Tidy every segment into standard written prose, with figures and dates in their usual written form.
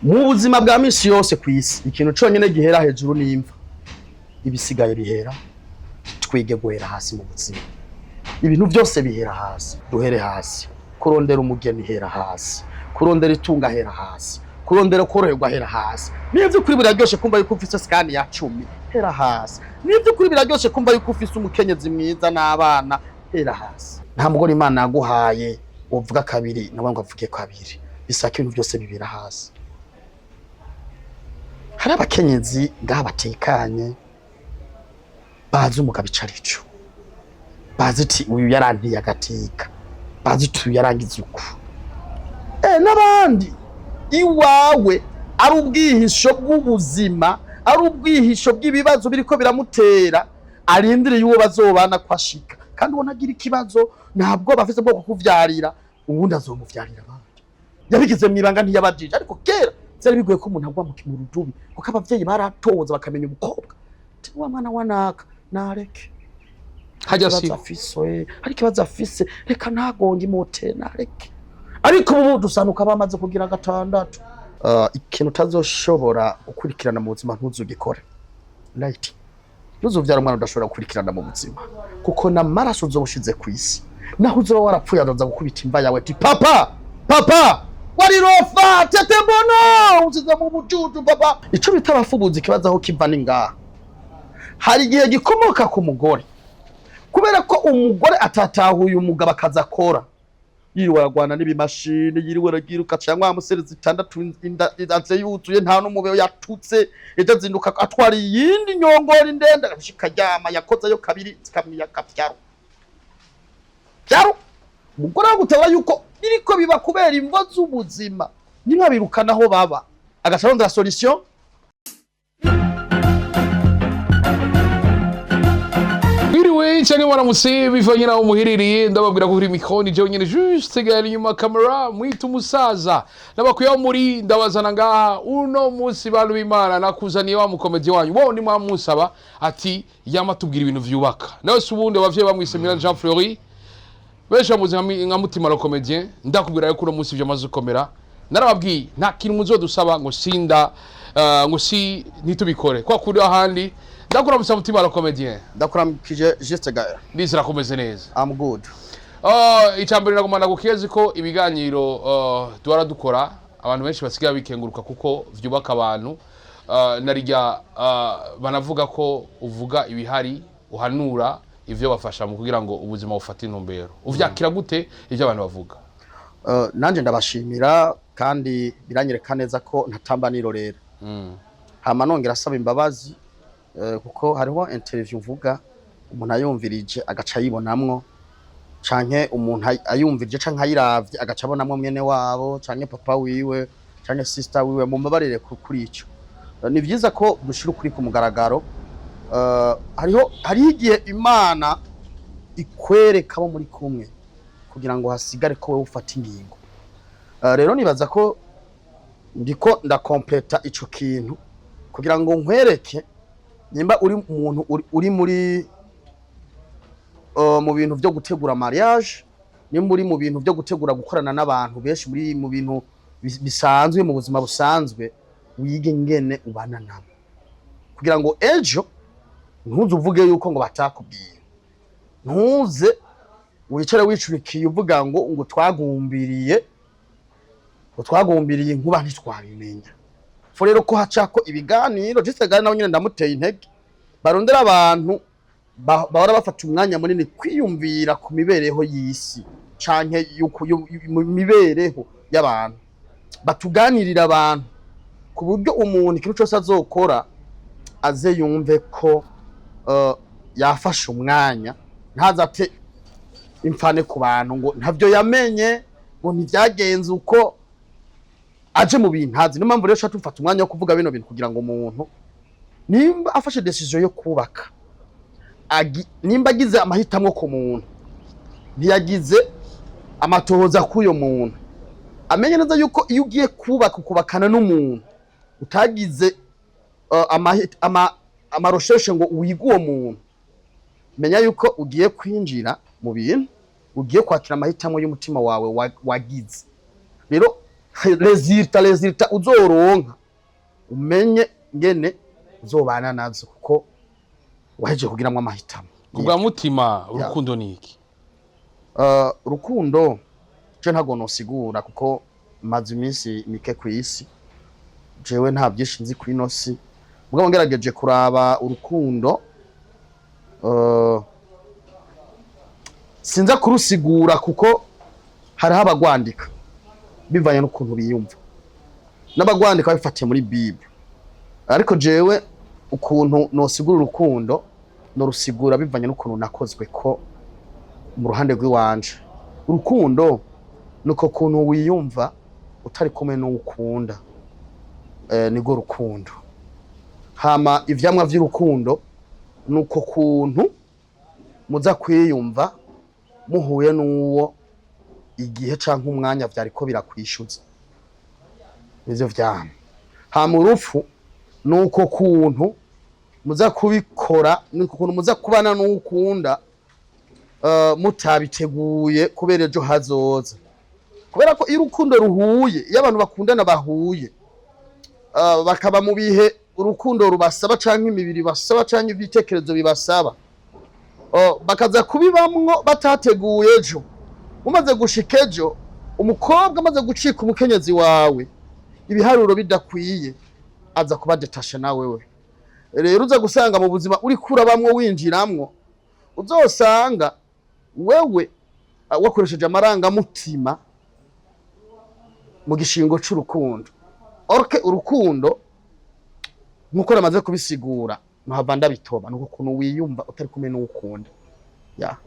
Mu buzima bwa misi yose ku isi, ikintu conyene gihera hejuru n'imva, ibisigaye bihera. Twige guhera hasi mu buzima. Ibintu byose bihera hasi, duhere hasi. Kurondera umugeni hera hasi, kurondera itunga hera hasi, kurondera koroherwa hera hasi. Nivy'ukuri biraryoshe kumva yuko ufise Scania ya 10, hera hasi. Nivy'ukuri biraryoshe kumva yuko ufise umukenyezi mwiza n'abana, hera hasi. Nta mugore Imana yaguhaye wovuga kabiri nawe ngo avuge kabiri. Bisaka ibintu byose bibera hasi. Hari abakenyezi ngaha batekanye, bazi umugabo ico arico, bazi iti uyu yarantiye agateka, bazi iti uyu yarangize uku. N'abandi iwawe ari ubwihisho bw'ubuzima, ari ubwihisho bw'ibibazo biriko biramutera, arindiriye uwo bazobana ko ashika. Kandi ubona agira ikibazo, ntabwo bafise bwo kukuvyarira, uwundi azomuvyarira abandi. Yabigize mw'ibanga, ntiyabajije. Ariko kera vyari bigoye ko umuntu agwa mu rudubi, kuko abavyeyi baratoza bakamenya umukobwa ati wa mwana wa naka nareke. Hajya ikibazo si afise, hari ikibazo afise, reka ntagonge imote nareke. Ariko ubu dusanuka bamaze kugira gatandatu. Ikintu utazoshobora gukurikirana mu buzima ntuzugikore, right? Ntuzovyara umwana udashobora gukurikirana mu buzima, kuko n'amaraso uzoba ushize ku isi, naho uzoba warapfuye azoza gukubita imva yawe ati papa, papa, warirofa tete, mbono usize mu bucucu papa. Ico bita abafubuzi, ikibazo aho kiva ni ngaha: hari igihe gikomoka ku mugore, kubera ko umugore atatahuye umugabo akazi akora, yiriwe aragwana n'ibimashini, yiriwe aragiruka cyangwa amusere zitandatu, inda aze yuzuye, nta n'umube yatutse, ejo azinduka atwara iyindi nyongori ndende, agashika aryama yakozeyo kabiri zikamwiyaka vyaro vyaro. Umugore wo yuko biriko biba kubera imvo z'ubuzima, nimwabirukana aho baba, agaca arondera solution. Mwiriwe canke mwaramutse bivanye naho muherereye. Ndababwira ko kuri micro ni jewe nyene juste gari, inyuma camera mwita umusaza. Nabakuye aho muri, ndabazana ngaha uno munsi. Bantu b'Imana, nakuzaniye wa mukomedi wanyu wo ni mwamusaba ati yama tubwira ibintu vyubaka. Nawe si ubundi, abavyeyi bamwise Milan Jean Fleury, benshi bamuzi nka Mutima le Comédien. Ndakubwira yuko uno munsi vyamaze gukomera. Narababwiye, nta kintu muzodusaba ngo sinda ngo si ntitubikore kwa kuri ahandi. Ndakuramutsa Mutima le Comédien. Ndakuramukije Juste Gael. Ndizera kumeze neza. I'm good. Icambere nagomba ndagukeze ko ibiganiro duhora dukora, abantu benshi basigaye bikenguruka kuko vyubaka abantu. Narirya banavuga ko uvuga ibihari, uhanura ivyo bafasha mu kugira ngo ubuzima bufate intumbero. Uvyakira gute ivyo abantu bavuga? Nanje ndabashimira, kandi biranyereka neza ko ntatamba nirorera. Hama nongera asaba imbabazi, kuko hariho interview mvuga umuntu ayumvirije agaca ayibonamwo, canke umuntu ayumvirije canke ayiravye agaca abonamwo mwene wabo, canke papa wiwe, canke sister wiwe. Mumbabarire kuri ico. Ni vyiza ko dushira ukuri ku mugaragaro. Hariho igihe Imana ikwereka abo muri kumwe kugira ngo hasigare ko wewe ufata ingingo. Rero nibaza ko ndiko ndakompleta ico kintu kugira ngo nkwereke nimba uri umuntu uri muri mu bintu vyo gutegura mariage, nimba uri mu bintu vyo gutegura gukorana n'abantu benshi, muri mu bintu bisanzwe, mu buzima busanzwe, wige ngene ubana nabo kugira ngo ejo ntuze uvuge yuko ngo batakubwiye, ntuze wicare wicurikiye uvuga ngo twagumbiriye inkuba ntitwabimenya. Fo rero ko hacako ibiganiro. Juste nawe nyine ndamuteye intege, barondera abantu bahora bafata umwanya munini kwiyumvira ku mibereho y'isi canke mu mibereho y'abantu, batuganirira abantu ku buryo umuntu ikintu cose azokora aze yumve ko yafashe umwanya, ntazate imfane ku bantu ngo ntavyo yamenye, ngo ntivyagenze uko aje mu bintu ntazi. Niyo mpamvu rero ushaka tufata umwanya wo kuvuga bino bintu kugira ngo umuntu nimba afashe decision yo kubaka, nimba agize amahitamwo ku muntu, ntiyagize amatohoza k'uyo muntu, amenye neza yuko iyo ugiye kubaka, ukubakana n'umuntu utagize ama recherches ngo wige uwo muntu, menya yuko ugiye kwinjira mu bintu, ugiye kwakira amahitamo y'umutima wawe wagize. Rero Résultat uzoronka, umenye ngene uzobana nazo, kuko wahejeje kugiramwo amahitamo. Ku bwa Mutima, urukundo ni iki? Urukundo je ntabwo nosigura, kuko maze iminsi mike ku isi. Jewe nta byinshi nzi ku ino si. Mugabo ngerageje kuraba urukundo, sinza kurusigura, kuko hariho abagwandika bivanye n'ukuntu biyumva, n'abagwandika babifatiye muri Bible. Ariko jewe ukuntu nosigura urukundo, norusigura bivanye n'ukuntu nakozwe ko mu ruhande rw'iwanje. Urukundo nuko kuntu wiyumva utari kumwe n'uwukunda, nibwo rukundo. Hama ivyamwa vy'urukundo nuko kuntu muza kwiyumva muhuye n'uwo igihe canke umwanya vyariko birakwishuza, nivyo vyama. Hama urupfu nuko kuntu muza kubikora, nuko kuntu muza kubana n'uwukunda mutabiteguye kubera ejo hazoza. Kubera ko iyo urukundo ruhuye, iyo abantu bakundana bahuye, bakaba mu bihe urukundo rubasaba, canke imibiri basaba, canke ibitekerezo bibasaba, bakaza kubibamwo batateguye ejo. Umaze gushika ejo, umukobwa amaze gucika umukenyezi wawe, ibiharuro bidakwiye, aza kuba détaché na wewe. Rero uza gusanga mu buzima uriko urabamwo, winjiramwo, uzosanga wewe wakoresheje amarangamutima mu gishingo c'urukundo. Or que urukundo, nkuko namaze kubisigura, ntuhava ndabitoba, nuko ukuntu wiyumva utari kumwe n'uwukunda ya.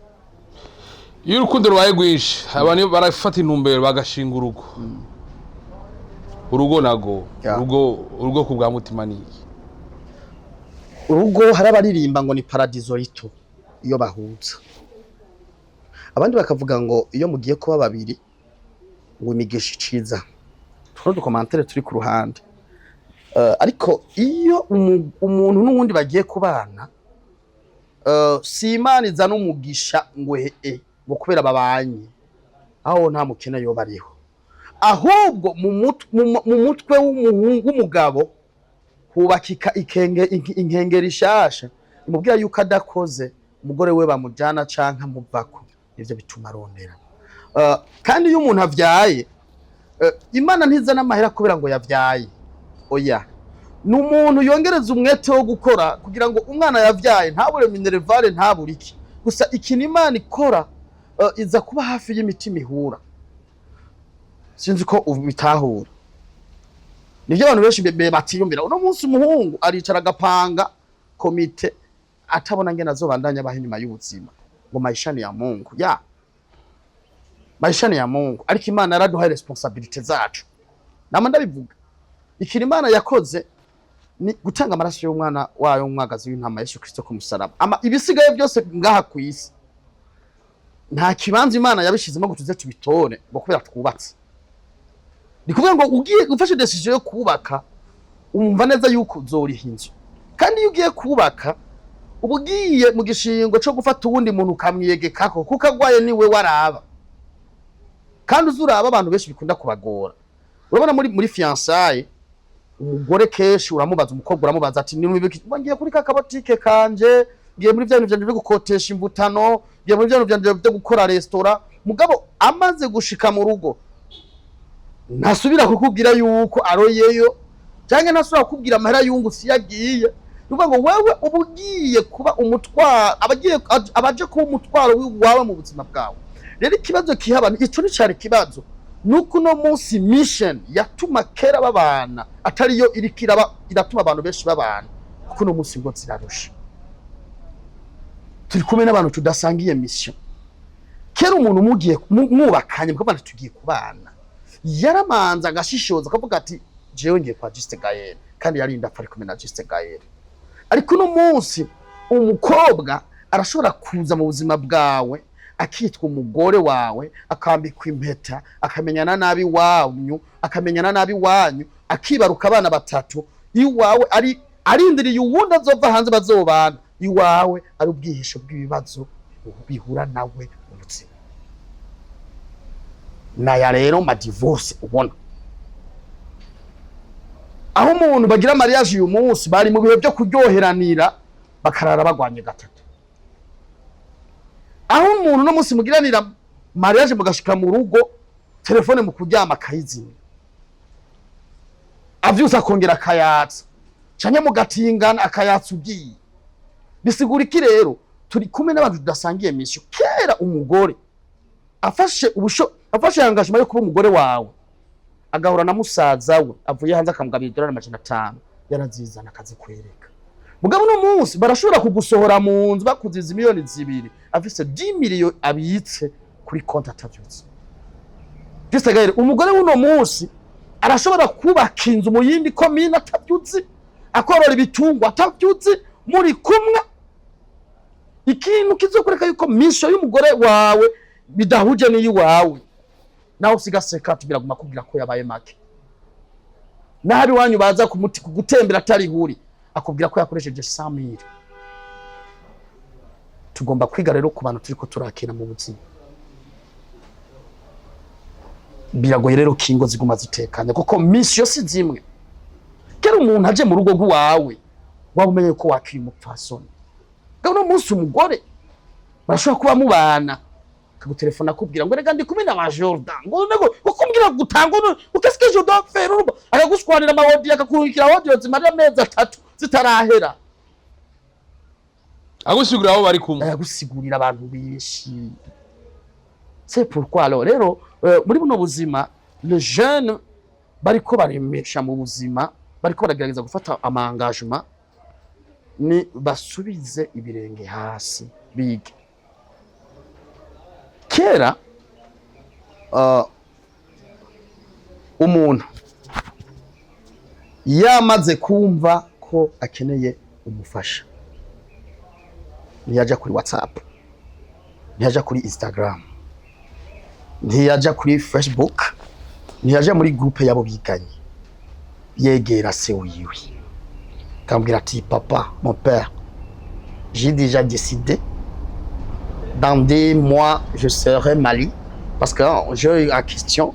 Iyo urukundo rubaye rwinshi, abantu barafata intumbero bagashinga urugo. Urugo nago, urugo ku bwa Mutima ni iki? Urugo, hari abaririmba ngo ni paradizo rito iyo bahuza, abandi bakavuga ngo iyo mugiye kuba babiri ngo imigisha iciza. Tuno du commentaires turi ku ruhande. Ariko iyo umuntu n'uwundi bagiye kubana, si Imana izana umugisha ngo ngo kubera babanye, aho nta mukene yoba ariho. Ahubwo mu mutwe w'umugabo hubakika inkengeri ishasha imubwira yuko adakoze umugore we bamujana canke amuvako. Nivyo bituma arondera. Kandi iyo umuntu avyaye, Imana ntizana amahera kubera ngo yavyaye, oya. Ni umuntu yongereza umwete wo gukora kugira ngo umwana yavyaye ntabure minerval, ntabure iki. Gusa ikintu Imana ikora, iza kuba hafi y'imitima ihura. Sinzi ko ubitahura. Nivyo abantu benshi batiyumvira. Uno munsi umuhungu aricara agapanga komite, atabona ngene azobandanya abaho inyuma y'ubuzima, ngo maisha ni ya Mungu. Ya maisha ni ya Mungu, ariko Imana yaraduhaye responsabilités zacu. Nama ndabivuga, ikintu Imana yakoze ni gutanga amaraso y'umwana wayo w'umwagazi w'intama Yesu Kristo ku musaraba. Ama ibisigaye byose ngaha ku isi nta kibanza Imana yabishizemo ngo tuze tubitore ngo kubera twubatse. Ni kuvuga ngo ugiye ufashe décision yo kubaka, umva neza yuko uzoriha inzu. Kandi iyo ugiye kubaka, uba ugiye mu gishingo co gufata uwundi muntu ukamwiyegekako, kuko agwaye niwe waraba. Kandi uzi uraba abantu benshi bikunda kubagora. Urabona muri fiançailles, umugore kenshi uramubaza, umukobwa uramubaza ati: "Ni ibiki?" "Ngiye kuri ka kabotike kanje, ngiye muri vya bintu vyanje vyo gukotesha imvutano, ngiye muri vya bintu vyanje vyo gukora restaurant." Mugabo amaze gushika mu rugo, ntasubira kukubwira yuko aroyeyo, canke ntasubira kukubwira amahera yungutse iyo agiye. Ni ukuvuga ngo wewe uba ugiye kuba umutwaro, abagiye abaje kuba umutwaro wawe mu buzima bwawe. Rero ikibazo kihaba, ico ni cari ikibazo, nuko uno munsi mission yatuma kera babana atariyo iriko iraba iratuma abantu benshi babana, kuko uno munsi ngo zirarusha, turi kumwe n'abantu tudasangiye mission. Kera umuntu mugiye mwubakanye, mukavuga ati tugiye kubana, yaramanza agashishoza, akavuga ati: "Jewe ngiye kwa Juste Gaël." Kandi yarinda apfa ari kumwe na Juste Gaël. Ariko uno munsi umukobwa arashobora kuza mu buzima bwawe, akitwa umugore wawe, akambikwa impeta, akamenyana nabi wanyu, akamenyana nabi wanyu, akibaruka abana batatu iwawe, ari arindiriye uwundi azova hanze bazobana. Iwawe ari ubwihisho bw'ibibazo bihura nawe mu buzima. Naya rero ma divorce ubona. Aho umuntu bagira mariage uyu munsi bari mu bihe byo kuryoheranira, bakarara bagwanye gatatu. Aho umuntu no munsi mugiranira mariage, mugashika mu rugo, telefone mu kuryama akayizimya, avyutse akongera akayatsa, canke mugatingana akayatsa ugiye. Bisigura iki rero? Turi kumwe n'abantu tudasangiye mission. Kera umugore afashe ubusho, afashe engagement yo kuba umugore wawe, agahura na musaza we avuye hanze akamugabira idolari 500, yarazizana akazikwereka. Mugabo uno munsi barashobora kugusohora mu nzu bakuziza miliyoni 2, afise 10 miliyo abitse kuri konti atavyutse. Gisagayire, umugore w'uno munsi arashobora kubaka inzu mu yindi komine atavyutse, akorora ibitungwa atavyutse, muri kumwe. Ikintu kizokwereka yuko mission y'umugore wawe bidahuje n'iyiwawe, nawe usiga sekati biraguma kubwira ko yabaye make. Nabi iwanyu baza kumuti kugutembera atari huri, akubwira ko yakoresheje 100,000. Tugomba kwiga rero ku bantu turiko turakira mu buzima. Biragoye rero ko ingo ziguma zitekanye kuko mission si zimwe. Kera umuntu aje mu rugo rw'iwawe waba umenye ko wakira umupfasoni. Uno munsi umugore barashobora kuba mubana, akagutelefona akubwira ngo: "Reka ndi kumwe na ba Jordan," ngo nego ukumbwira gutanga ngo: "Qu'est-ce que je dois faire?" Urumva akaguswanira ama audio, akakurungikira audio zimara amezi 3 zitarahera. Agusigurira abo bari kumwe. Ayagusigurira abantu benshi. C'est pourquoi alors rero muri buno buzima, le jeune bariko baremesha mu buzima, bariko baragerageza gufata ama engagement, ni basubize ibirenge hasi bige. Kera umuntu yamaze kumva ko akeneye umufasha, ntiyaja kuri WhatsApp, ntiyaja kuri Instagram, ntiyaja kuri Facebook, ntiyaja muri groupe yabo biganye. Yegera se wiwe akambwira ati: "Papa, mon père, j'ai déjà décidé, dans 2 mois je serai marié parce que j'ai eu la question.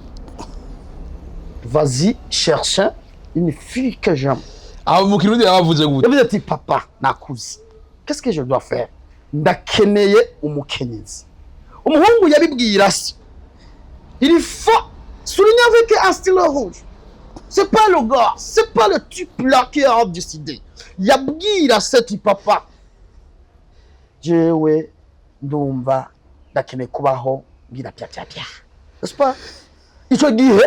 Vas-y chercher une fille que j'aime." Aho mu Kirundi yabavuze gute? Yavuze ati: "Papa, nakuze, qu'est-ce que je dois faire? Ndakeneye umukenyezi." Umuhungu yabibwira se, il faut souligner avec un stylo rouge, c'est pas le gars, c'est pas le type là qui a décidé. Yabwira se ati: "Papa, jewe ndumva ndakeneye kubaho ngira pya pya pya," n'est-ce pas? Ico gihe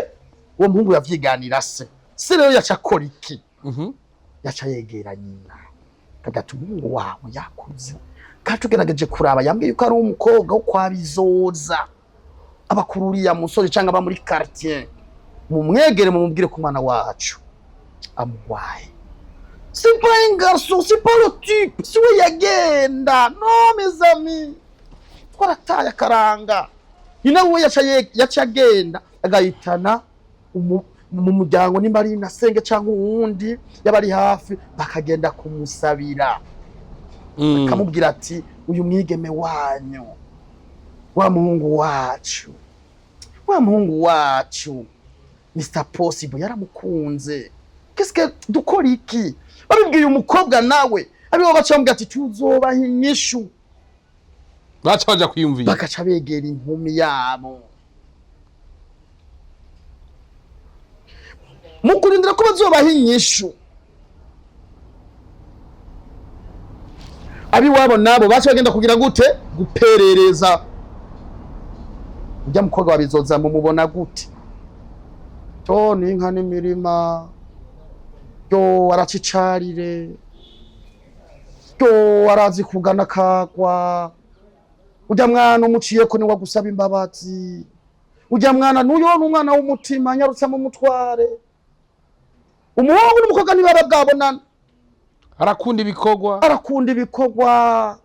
uwo muhungu yavyiganira se. Se rero yaca akora iki? Yaca yegera nyina, kagata umuhungu wawe yakuze kandi tugerageje kuraba, yambwiye yuko ari umukobwa wo kwa Bizoza, abakuru uriya musore cyangwa aba muri quartier. Mumwegere mumubwire ko umwana wacu amugwaye. C'est pas un garçon, c'est pas le type, si we yagenda. Non, mes amis, twarataye akaranga. Nyina we yaca agenda agahitana mu muryango, nimba ari nasenge cyangwa uwundi yaba ari hafi, bakagenda kumusabira, akamubwira ati: "Uyu mwigeme wanyu, wa muhungu wacu, wa muhungu wacu Mr Possible yaramukunze. Qu'est-ce que dukora iki?" Babibwiye umukobwa nawe, abibo baca bamubwira ati: "Tuzobaha inyishu." Baca baja kwiyumvira. Bagaca begera inkumi yabo mu kurindira ko bazobaha inyishu. Abiwabo nabo baca bagenda kugira gute? Guperereza: "Ujya mukobwa wabizoza mumubona gute?" "To ni inka n'imirima, yo aracicarire, yo arazi kugana kagwa. Ujya mwana umuciyeko ni wagusaba imbabazi. Ujya mwana n'uyo ni umwana w'umutima, nyarutse mu mutware." Umuhungu n'umukobwa ntibaba bwabonana. Arakunda ibikorwa. Arakunda ibikorwa.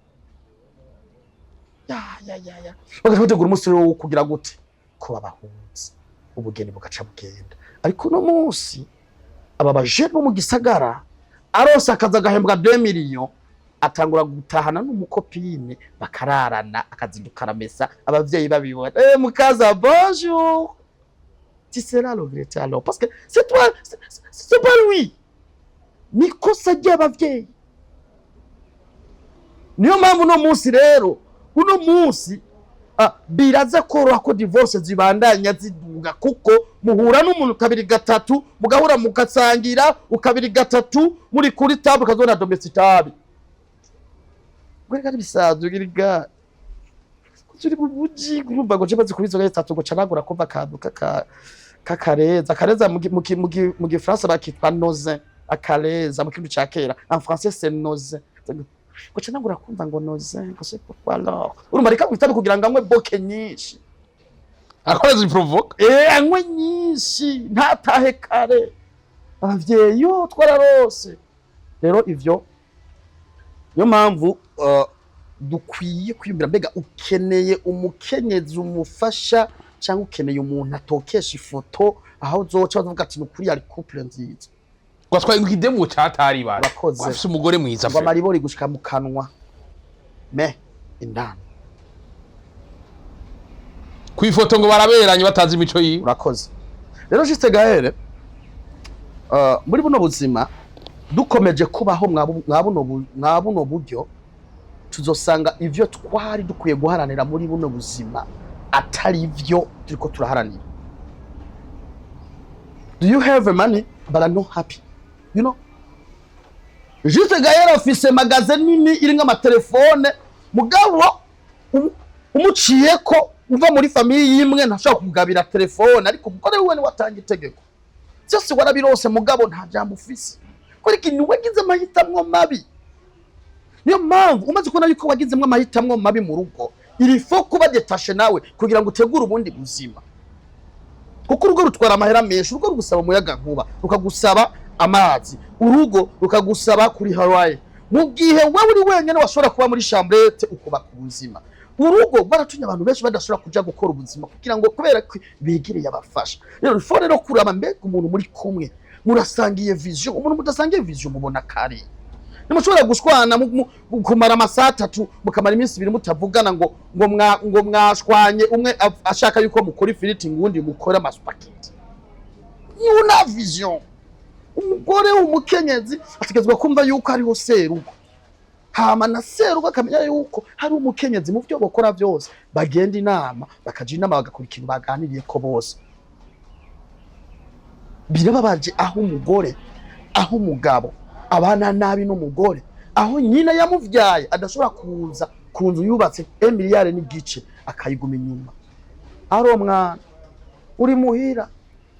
Ya ya ya ya, bagaca bategura umunsi wo kugira gute? Ko babahuza, ubugeni bugaca bugenda. Ariko uno munsi aba bajene bo mu gisagara, arose akazi agahembwa 2 millions, atangura gutahana n'umu copine bakararana, akazinduka aramesa, abavyeyi babibona: "Eh, mukaza, bonjour." Tu seras regretté alors, parce que c'est toi, c'est pas lui. Ni ikosa ry'abavyeyi. Niyo mpamvu uno munsi rero, uno munsi biraza koroha ko divorce zibandanya ziduga, kuko muhura n'umuntu kabiri gatatu, mugahura, mugasangira ukabiri gatatu, muri kuri table ukazona dometse itabi. Reka bisanzwe iriga turi mu muji, urumva ngo je maze kubizoga gatatu ngo canagura kumva akantu kaka kakareza akareza mu gifaransa bakitwa nozin, akareza mu kintu ca kera, en français c'est nozin. Ngo canagura kumva ngo nozin, ngo c'est pourquoi alors? Urumva, reka kwitabi kugira ngo anywe boke nyinshi. Akora ziprovoka. Eh, anywe nyinshi, ntatahe kare. Abavyeyi yo twararose rero ivyo. Niyo mpamvu dukwiye kwiyumvira: mbega ukeneye umukenyezi umufasha, cyangwa ukeneye umuntu atokesha ifoto, aho uzoca bavuga ati: "Ni ukuri yari couple nziza"? Gwatwaye ngo ikidemu catari bana. Urakoze. Afise umugore mwiza. Ngo amaribori gushika mu kanwa, me indani. Kw'ifoto ngo baraberanye, batazi imico yiwe. Urakoze. Rero Juste Gahere, muri buno buzima dukomeje kubaho mwa buno buryo, tuzosanga ivyo twari dukwiye guharanira muri buno buzima atari ivyo turiko turaharanira. Do you have money but are not happy? Juste Gahere afise magasin nini irimwo amatelefone, mugabo umuciyeko uva muri famille imwe ntashobora kugabira telefone, ariko umugore wiwe niwe atanga itegeko byose. Warabirose, mugabo nta jambo ufise, kubera ikintu wagize amahitamo mabi. Niyo mpamvu umaze kubona yuko wagizemo amahitamo mabi mu rugo, il faut kuba détaché nawe kugira ngo utegure ubundi buzima, kuko urugo rutwara amahera menshi. Urugo rugusaba umuyaga nkuba, rukagusaba amazi, urugo rukagusaba kuri hawaii, mu gihe wowe uri wenyine washobora kuba muri chambrette ukubaka ubuzima. Urugo rwaratumye abantu benshi badashobora kuja gukora ubuzima kugira ngo, kubera ko begereye abafasha. Rero il faut rero kuraba: mbega umuntu muri kumwe murasangiye vision? Umuntu mudasangiye vision mubona kare, ntimushobora gushwana kumara amasaha 3, mukamara iminsi 2 mutavugana, ngo mwashwanye, umwe ashaka yuko mukora ifiriti, ngundi mukora amasupageti. Una vision. Umugore w'umukenyezi ategerezwa kumva yuko hariho serugo, hama na serugo akamenya yuko hari umukenyezi. Mu byo bakora byose bagenda inama, bakaja inama, bagakora ikintu baganiriye ko bose. Birababaje aho umugore, aho umugabo abana nabi n'umugore, aho nyina yamuvyaye adashobora kuza ku nzu yubatse miliyari n'igice, akayiguma inyuma. Ari mwana uri muhira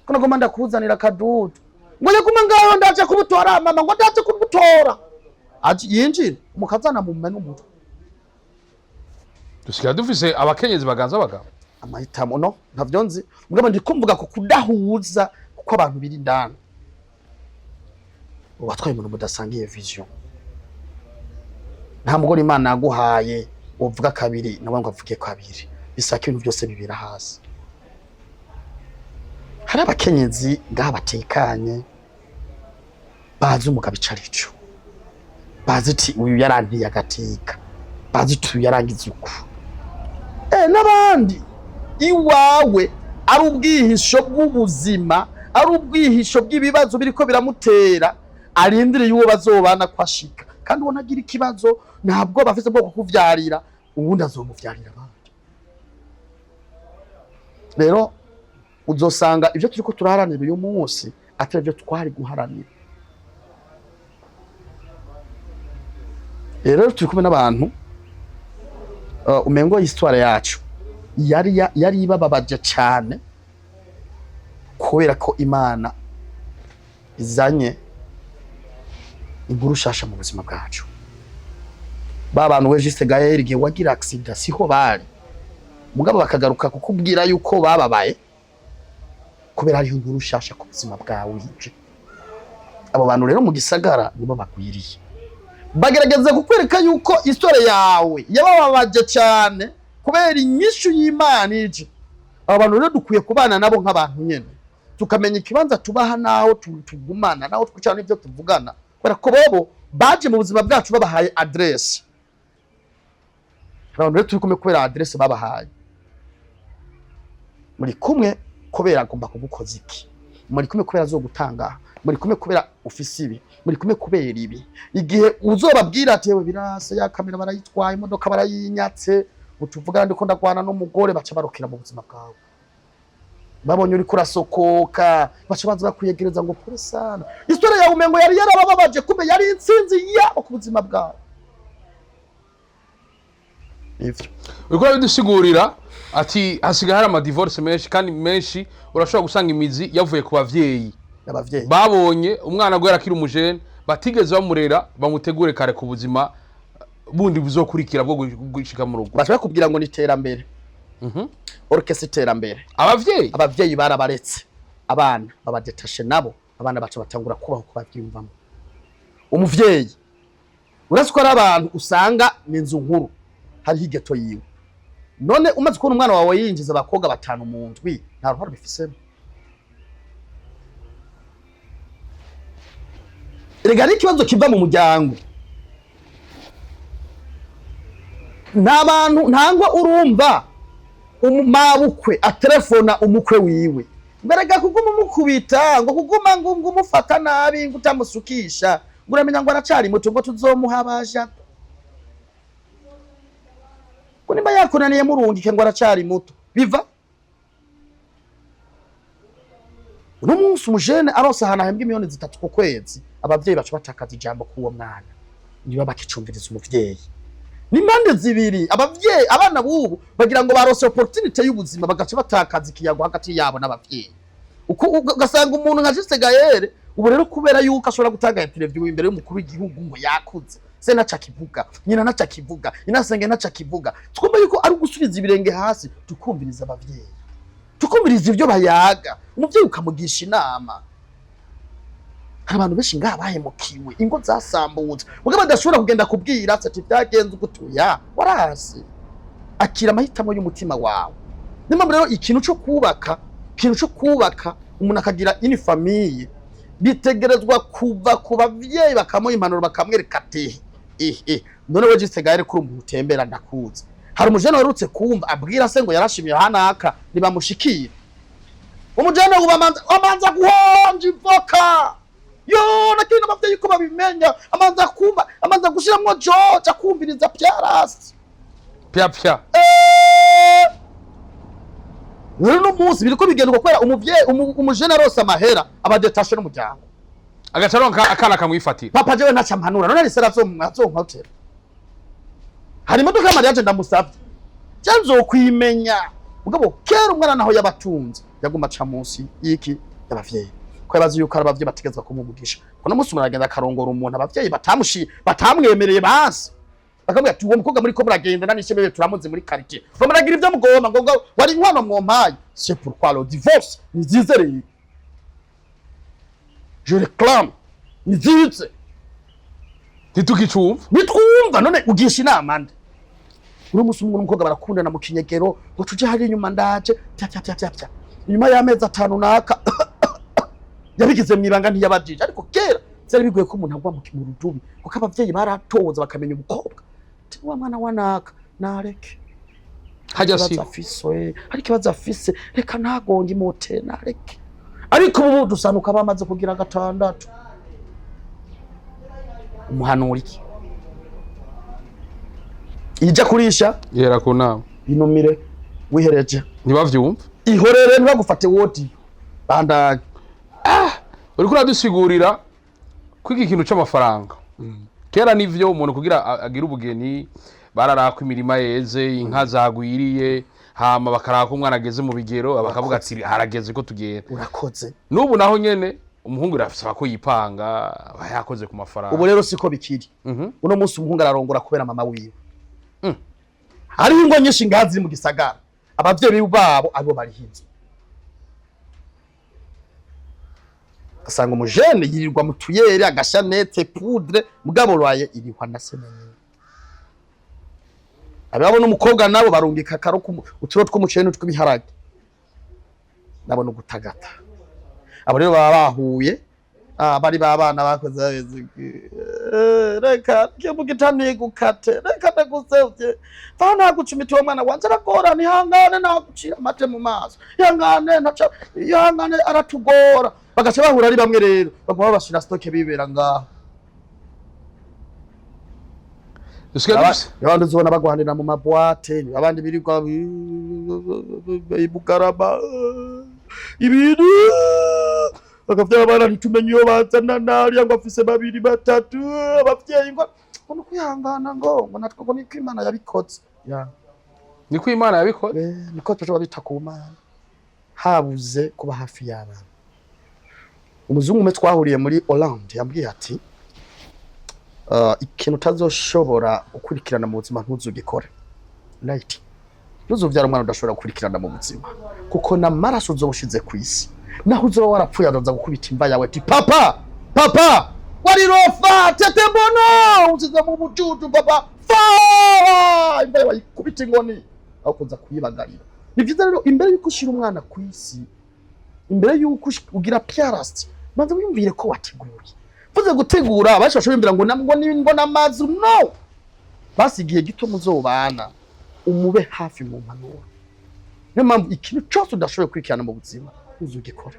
ko nagomba ndakuzanira akadudu, ngo yaguma ngaho: "Ndaje kubutora mama," ngo: "Ndaje kubutora." Aje yinjira umukazana mu n'umutwe. Dusigaye dufise abakenyezi baganza abagabo. Amahitamo no ntavyo nzi, mugabo ndi kumvuga ko kudahuza kuko abantu biri indani, ubatwaye umuntu mudasangiye vision. Nta mugore Imana yaguhaye uvuga kabiri nawe ngo avuge kabiri, bisaka ibintu byose bibera hasi. Hari abakenyezi ngaha batekanye, bazi umugabo ico arico, bazi ati: "Uyu yarantiye agateka," bazi ati: "Uyu yarangize uku." N'abandi iwawe ari ubwihisho bw'ubuzima, ari ubwihisho bw'ibibazo biriko biramutera, arindiriye uwo bazobana ko ashika, kandi ubona agira ikibazo, ntabwo bafise bwo kukuvyarira, uwundi azomuvyarira abandi. Rero uzosanga ibyo turiko turaharanira uyu munsi atari byo twari guharanira. Rero turi kumwe n'abantu umengo histoire yacu yari ibababaje cyane, kubera ko Imana izanye inkuru shasha mu buzima bwacu. Ba bantu we Juste Gaël, igihe wagira accident siho bari, mugabo bakagaruka kukubwira yuko bababaye kubera hariho inkuru shasha ku buzima bwawe ije. Abo bantu rero mu gisagara nibo bagwiriye, bagerageza kukwereka yuko histoire yawe yabababaje cyane kubera inyishu y'Imana ije. Abo bantu rero dukwiye kubana nabo nk'abantu nyene, tukamenya ikibanza tubaha n'aho tugumana, n'aho twicara n'ibyo tuvugana, kubera ko bobo baje mu buzima bwacu babahaye adresse. Abantu rero turi kumwe kubera adresse babahaye. Muri kumwe kubera agomba kugukoza iki, muri kumwe kubera azogutanga. Muri kumwe kubera ufise ibi, muri kumwe kubera ibi. Igihe uzobabwira ati: "Yewe, birase, ya kamera barayitwaye, imodoka barayinyatse, utuvugana ndiko ndagwana n'umugore," baca barokera mu buzima bwawe. Babonye uriko urasokoka, baca baza bakwiyegereza ngo: "Pole sana." Histoire yawe umengo yari yarabababaje, kumbe yari intsinzi yabo ku buzima bwawe. Ivyo. Uriko urabidusigurira ati hasigaye hari amadivorce menshi, kandi menshi urashobora gusanga imizi yavuye ku bavyeyi. Abavyeyi. Babonye umwana guhera akiri umujene, batigeze bamurera, bamutegure kare ku buzima bundi buzokurikira bwo gushika mu rugo. Baca bakubwira ngo ni iterambere. Orchestre iterambere. Abavyeyi. Abavyeyi barabaretse, abana babadetashe nabo. Abana baca batangura kubaho uko bavyiyumvamo. Umuvyeyi, uretse ko ari abantu usanga ni inzu nkuru, hariho igeto yiwe. None umaze kubona umwana wawe yinjiza abakobwa batanu mu ndwi, nta ruhare bifisemo? Erega ari ikibazo kiva mu muryango. Nta bantu ntangwa urumva umabukwe aterefona umukwe wiwe ngo: "Erega kuguma umukubita, ngo kuguma ngo umufata nabi, ngo utamusukisha, ngo uramenya ngo aracari muto, ngo tuzomuha abaja, ngo nimba yakunaniye murungike, ngo aracari muto." Biva uno munsi umujene arose ahantu ahembwa miliyoni 3 ku kwezi, abavyeyi baca batakaza ijambo k'uwo mwana, niba bakicumviriza umuvyeyi. Ni impande zibiri. Abavyeyi, abana b'ubu bagira ngo barose opportunity y'ubuzima, bagaca batakaza ikiyago hagati yabo n'abavyeyi. Uko ugasanga umuntu nka Juste Gaël ubu rero, kubera yuko ashobora gutanga interview imbere y'umukuru w'igihugu, ngo yakuze, se naca kivuga, nyina naca kivuga, inasenge naca kivuga. Twumva yuko ari ugusubiza ibirenge hasi, tukumviriza abavyeyi, tukumviriza ivyo bayaga. Umuvyeyi ukamugisha inama. Hari abantu benshi ngaha bahemukiwe, ingo zasambutse, mugabo badashobora kugenda kubwira se ati: "Byagenze ugutuya warasi, akira amahitamo y'umutima wawe." Niyo mpamvu rero ikintu cyo kubaka umuntu akagira une famille bitegerezwa kuva ku bavyeyi, bakamuha impanuro, bakamwereka ati: "Eh eh, none we Juste Gaël, kuri umuntu utembera, ndakuzi." Hari umujene werutse kumva abwira se ngo yarashimye hanaka ntibamushikira. Umujene ubu amanza guhonja ivoka yo nakiri n'abavyeyi ko babimenya, amanza kumva, amanza gushiramwo George, akumviriza pyarasi. Pya pya. Rero uno munsi biriko bigendwa kubera umuvyeyi umujene arose amahera, abadetashe n'umuryango. Agaca aronka akana kamwifatira. "Papa, jewe ntaca mpanura, none risera azonkotera, hari imodoka y'amariage ndamusavye, je nzokwimenya." Mugabo kera umwana naho yabatunze yaguma aca munsi y'iki y'abavyeyi, ko yabazi yuko ari abavyeyi bategezwa kumuvugisha. Kuno munsi umuntu aragenda akarongora umuntu abavyeyi batamushi, batamwemereye, basi bakamubwira ati: "Uwo mukobwa muri ko muragenda nishemeye, turamuzi muri quartier, ngo muragira ibyo mugomba, ngo wari inkwano mwompaye." C'est pourquoi le divorce ni nziza rero, je réclame, ni nziza. Ntitukicumva. Nitwumva. None ugisha inama nde? Uno munsi umuhungu n'umukobwa barakundana mu kinyegero, ngo: "Tuje hari inyuma, ndaje." Pya pya pya pya pya, inyuma y'amezi 5 naka yabigize mw'ibanga, ntiyabajije. Ariko kera byari bigoye ko umuntu agwa mu rudubi, kuko abavyeyi baratoza, bakamenya umukobwa ati: "Wa mwana wa naka nareke." Hajya ikibazo si afise, we hari ikibazo afise, reka ntagonge imote, nareke. Ariko ubu dusanuka bamaze kugira gatandatu, umuhanura iki? Ija kurisha. Yera ku nama. Inumire wihereje. Ntibavyumva. Ihorere, ntibagufate wodi, bandanya. Uriko uradusigurira ko iki kintu c'amafaranga kera nivyo, umuntu kugira agire ubugeni bararaka imirima yeze, inka zagwiriye, hama bakaraka umwana ageze mu bigero, bakavuga ati: "Harageze ko tugenda." Urakoze. N'ubu naho nyene umuhungu birasaba ko yipanga, aba yakoze ku mafaranga. Ubu rero siko bikiri. Uno munsi umuhungu ararongora kubera mama wiwe. Hariho ingo nyinshi ngaha ziri mu gisagara, abavyeyi babo aribo bariho inzu. Ugasanga umujene yirirwa mu tuyere, agashanete, poudre, mugabo loyer irihwa na se na nyina. Ababo n'umukobwa nabo barungika akaro uturo tw'umuceri n'utw'ibiharage, nabo no gutagata. Abo rero baba bahuye, bari babana bakoze babeze, "Reka kibuga ntigukate, reka ndagusevye, va ntagucumita, uwo mwana wanje aragora, ihangane, ntagucira amate mu maso, ihangane, ntaca, ihangane, aratugora." Bagaca bahura ari bamwe rero, baguma babashira stock bibera ngaho. Dusigaye dufise Abandi uzobona bagwanira mu ma boîtes, abandi birirwa i Bugarama, ibintu bakavyara abana ntitumenye iyo bazana, nariya ngo afise babiri, batatu, abavyeyi ngo ni ukwihangana, ngo natwe ngo niko Imana yabikoze ya. Niko Imana yabikoze. Niko tuja bita ku Mana, habuze kuba hafi y'abana. Umuzungu umwe twahuriye muri Hollande yambwiye ati: "Ikintu utazoshobora gukurikirana mu buzima ntuzugikore." Right, ntuzovyara umwana udashobora gukurikirana mu buzima, kuko n'amaraso uzoba ushize ku isi, naho uzoba warapfuye, azoza gukubita imva yawe ati: "Papa, papa, warirofa tete, mbono usize mu bucucu, papa." Fa imva yawe ayikubita inkoni aho kuza kuyibagarira. Ni vyiza rero, imbere yuko ushira umwana ku isi, imbere yuko ugira piarasti, banza wiyumvire ko wateguye. Mvuze gutegura, benshi bashobora kwiyumvira ngo ni ngo n'amazu. No basi igihe gito muzobana, umube hafi mu mpanuro. Niyo mpamvu ikintu cyose udashoboye gukurikirana mu buzima ntuzugikore.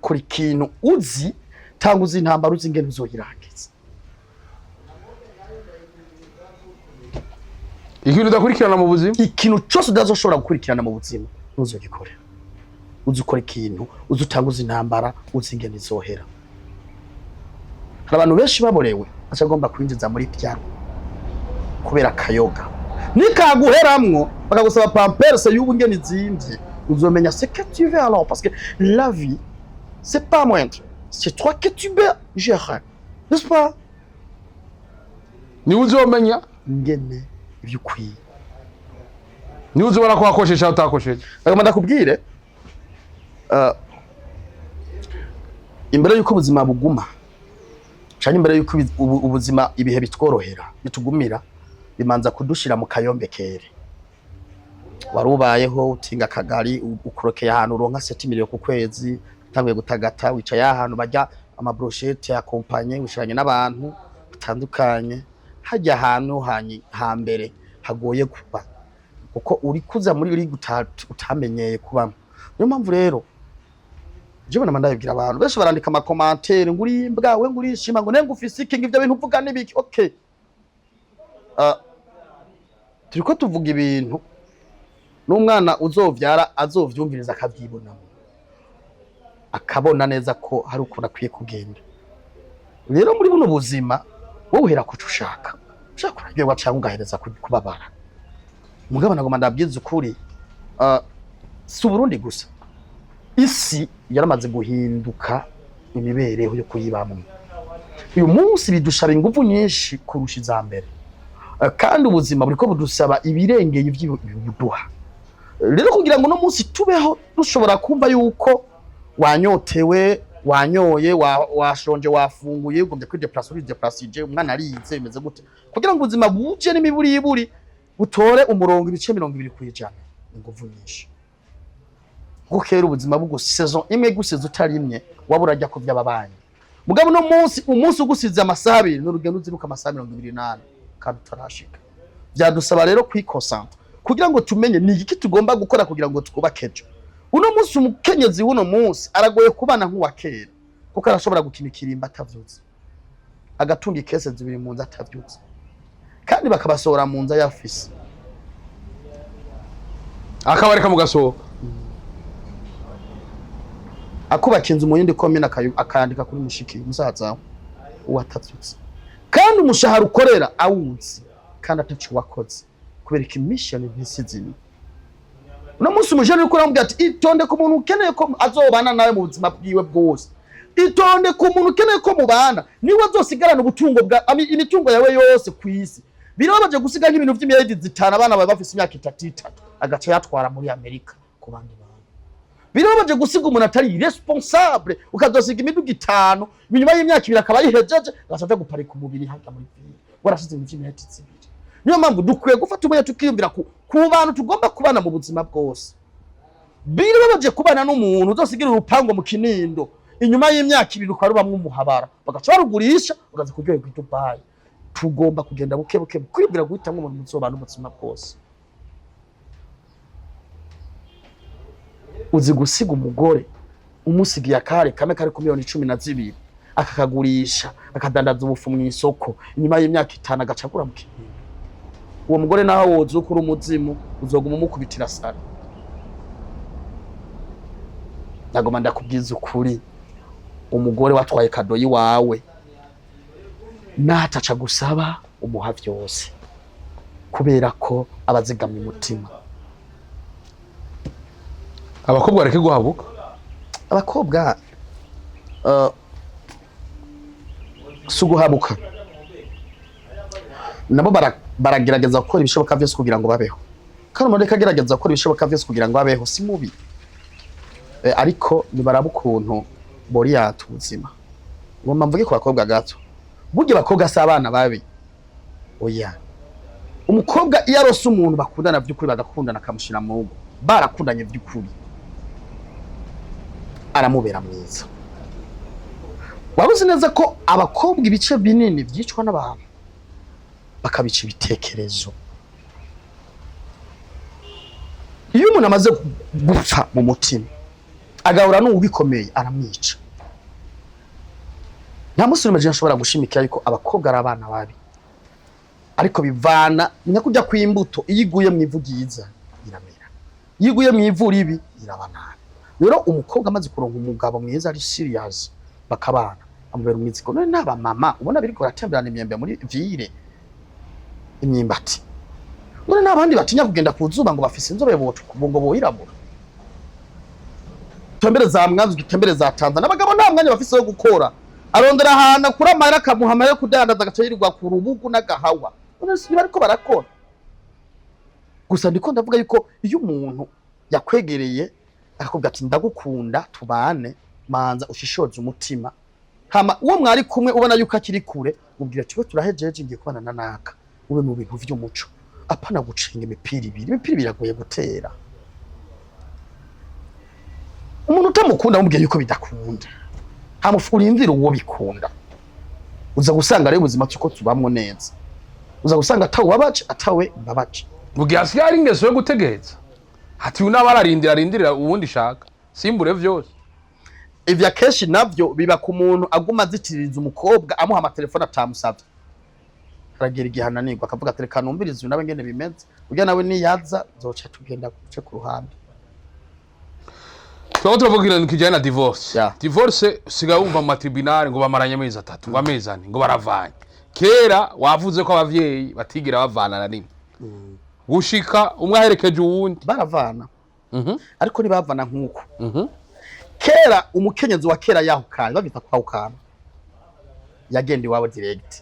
Kora ikintu uzi, tanga uzi intambara, uzi ingene uzoyirangiza. Ikintu udakurikirana mu buzima. Ikintu cyose udazoshobora gukurikirana mu buzima ntuzogikore. Uzi ukora ikintu uzi, utanga uzi intambara, uzi ingene izohera. Hari abantu benshi baborewe baca agomba kwinjiza muri pyaro kubera akayoga, nikaguheramwo bakagusaba Pampers y'ubu ingene izimvye, uzomenya ce que tu veux alors, parce que la vie, c'est pas moindre, c'est toi que tu peux gérer, n'est-ce pas? Niwe uzomenya ingene ibyo ukwiye. Niwe uzobona ko wakosheje cyangwa utakosheje. Agomba ndakubwire, imbere y'uko ubuzima buguma canke imbere y'uko ubuzima, ibihe bitworohera, bitugumira, bimanza kudushira mu kayombekere. Wari ubayeho utinga akagari, ukorokeye ahantu uronka 7 millions ku kwezi, utanguye gutagata, wicaye ahantu barya ama brochettes ya compagnie, wicaranye n'abantu batandukanye, hajya ahantu hambere hagoye kuba, kuko uri kuza muri uri utamenyeye kubamo. Niyo mpamvu rero jewe nama ndabibwira abantu benshi barandika ama commentaires ngo uri imbwa we, ngo urishima, ngo nenga ufise iki, ngo ivyo bintu uvuga n'ibiki. Okay, turiko tuvuga ibintu n'umwana uzovyara azovyumviriza, akavyibonamo, akabona neza ko hari ukuntu akwiye kugenda. Rero muri buno buzima, wowe uhera kuco ushaka, ushaka kuraryoherwa cyangwa ugahereza kubabara. Mugabo nagomba ndabwiza ukuri, si Uburundi gusa, isi yaramaze guhinduka. Imibereho yo kuyibamwo uyu munsi bidusaba ingufu nyinshi kurusha iza mbere. Kandi ubuzima buriko budusaba ibirengeye ivyo buduha. Rero kugira ngo uno munsi tubeho dushobora kumva yuko wanyotewe, wanyoye, washonje, wafunguye, ugombye kwideplasa, urideplacije, umwana arize, bimeze gute, kugira ngo ubuzima buje n'imiburiburi butore umurongo ibice 20%, ingufu nyinshi. Kuko kera ubuzima bugusi, saison imwe gusize utarimye, waba urajya ku by'ababanyi. Mugabo uno munsi, umunsi ugusize amasaha 2 ni urugendo uziruka amasaha 24 kandi utarashika. Byadusaba rero kwikonsanta kugira ngo tumenye ni iki tugomba gukora kugira ngo twubake ejo. Uno munsi umukenyezi w'uno munsi aragoye kubana nk'uwa kera, kuko arashobora gukina ikirimba atavyutse, agatunga ikese zibiri mu nzu atavyutse, kandi bakabasohora mu nzu ayafise. Akabareka mugasohoka. Akubaka inzu mu yindi komine, akayandika kuri mushiki, musaza we, uwo atavyutse, kandi umushahara ukorera awuzi, kandi ataco wakoze, kubera ikimission ntisi zimwe. Uno munsi umujene uriko uramubwira ati: "Itonde ku muntu ukeneye ko azobana nawe mu buzima bwiwe bwose, itonde ku muntu ukeneye ko mubana, niwe azosigarana ubutungo bwa imitungo yawe yose ku isi." Birababaje gusiga nk'ibintu vy'imiliyaridi 5, abana bawe bafise imyaka 3 3, agaca yatwara muri Amerika ku bandi bantu. Birababaje gusiga umuntu atari responsable, ukazosiga imiduga itanu, inyuma y'imyaka 2 akaba ayihejeje, agaca aja guparika umubiri harya muri ville, warashize ibintu vy'imiliyaridi 2. Niyo mpamvu dukwiye gufata umwanya tukiyumvira ku bantu tugomba kubana mu buzima bwose. Birababaje kubana n'umuntu uzosigira urupango mu Kinindo, inyuma y'imyaka 2 ukaba rubamwo umuhabara, bagaca barugurisha, ukaza kuryoherwa i Dubai. Tugomba kugenda buke buke kwibwira guhitamwo umuntu muzobana ubuzima bwose. Uzi gusiga umugore Umusigiye akare kamwe kari ku miliyoni 12, akakagurisha, akadandaza ubufu mu isoko, inyuma y'imyaka 5 agaca agura mu Kinindo. Uwo mugore naho wozuka uri umuzimu, uzoguma umukubitira sara. Nagoma ndakubwiza ukuri, umugore watwaye cadeau yiwawe nataca gusaba, umuha vyose, kubera ko aba azigamye umutima. Abakobwa bareke guhabuka. Abakobwa si uguhabuka, nabo baragerageza gukora ibishoboka vyose kugira ngo babeho. Kandi umuntu ariko agerageza gukora ibishoboka vyose kugira ngo abeho si mubi. Ariko nibaraba ukuntu boriyata ubuzima. Ngomba mvuge ku bakobwa gato. Burya abakobwa si abana babi, oya. Umukobwa iyo arose umuntu bakundana vy'ukuri, bagakundana, akamushira mu rugo, barakundanye vy'ukuri, aramubera mwiza. Waba uzi neza ko abakobwa ibice binini vyicwa n'abantu bakabica ibitekerezo? Iyo umuntu amaze gupfa mu mutima, agahura n'uwubikomeye, aramwica. Nta munsi n'umwe jewe nshobora gushimikira yuko abakobwa ari abana babi, ariko bivana ni nka kurya kw'imbuto: iyo iguye mu ivu ryiza iramera, iyo iguye mu ivu ribi iraba nabi. Rero umukobwa amaze kuronka umugabo mwiza ari serious, bakabana, amubera umwizigo. None n'aba mama ubona biriko baratemberana imyembe muri ville, imyimbati, none n'abandi batinya kugenda ku zuba ngo bafise inzobe ngo boyirabura. Tembere za Mwanza, utembere za Tanzania, abagabo nta mwanya bafise wo gukora. Arondera ahantu akura amahera, akamuha amahera yo kudandaza, agaca yirirwa ku rubugu n'agahawa. None si bariko barakora? Gusa ndiko ndavuga yuko iyo umuntu yakwegereye akakubwira ati: "Ndagukunda, tubane", manza ushishoze umutima. Hama uwo mwari kumwe ubona yuko akiri kure, mubwira ati: "We, turahejeje, ngiye kubana na naka." Ube mu bintu vy'umuco, apana gucenga imipira ibiri. Imipira ibiri iragoye gutera. Umuntu utamukunda, mubwiye yuko bidakunda, hama urindire uwo bikunda. Uza gusanga rero ubuzima tuko tubamwo neza, uza gusanga atawe ubabaje, atawe mbabaje. Mu gihe hasigaye hari ingeso yo gutegereza, ati uyu nawe ararindira, arindirira uwundi shaka simbure vyose. Ivyo akenshi navyo biba ku muntu aguma azitiririza umukobwa, amuha amatelefone atamusavye. Aragira igihe ananirwa, akavuga ati: "Reka numvirize uyu nawe ngene bimeze, urya nawe niyaza zoca tugenda guce ku ruhande." Turaba turavuga ikintu kijyanye na divorce. Divorce usigaye wumva mu matribunal ngo bamaranye amezi 3, ngo amezi 4, ngo baravanye. Kera wavuze ko abavyeyi batigira bavana na rimwe, gushika umwe aherekeje uwundi. Baravana, ariko ntibavana nk'uko kera. Umukenyezi wa kera yahukanye, babita kwahukana, yagenda iwabo direct.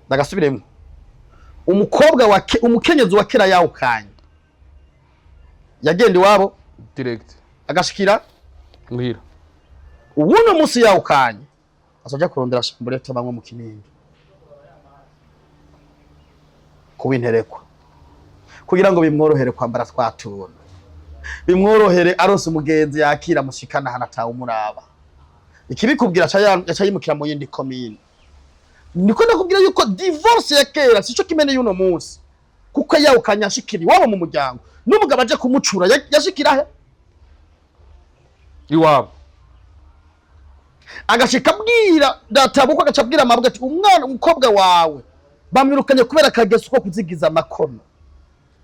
Ndagasubiremwo: umukobwa wa umukenyezi wa kera yahukanye yagenda iwabo direct, agashikira muhira. Ubuno munsi yahukanye azoja kurondera chambrette bamwe mu Kinindo kuwinterekwa, kugira ngo bimworohere kwambara twa tuntu, bimworohere aronse umugenzi yakira mushikana hano atawumuraba. Ikibikubwira, aca yimukira mu yindi komine. Niko ndakubwira yuko divorce ya kera sico kimene y'uno munsi, kuko yahukanye ashikira iwabo mu muryango, n'umugabo aje kumucura yashikira he? Iwabo. Agashika abwira databukwe, agaca abwira mabwe ati: "Umwana, umukobwa wawe bamwirukanye kubera akageso ko kuzigiza amakono,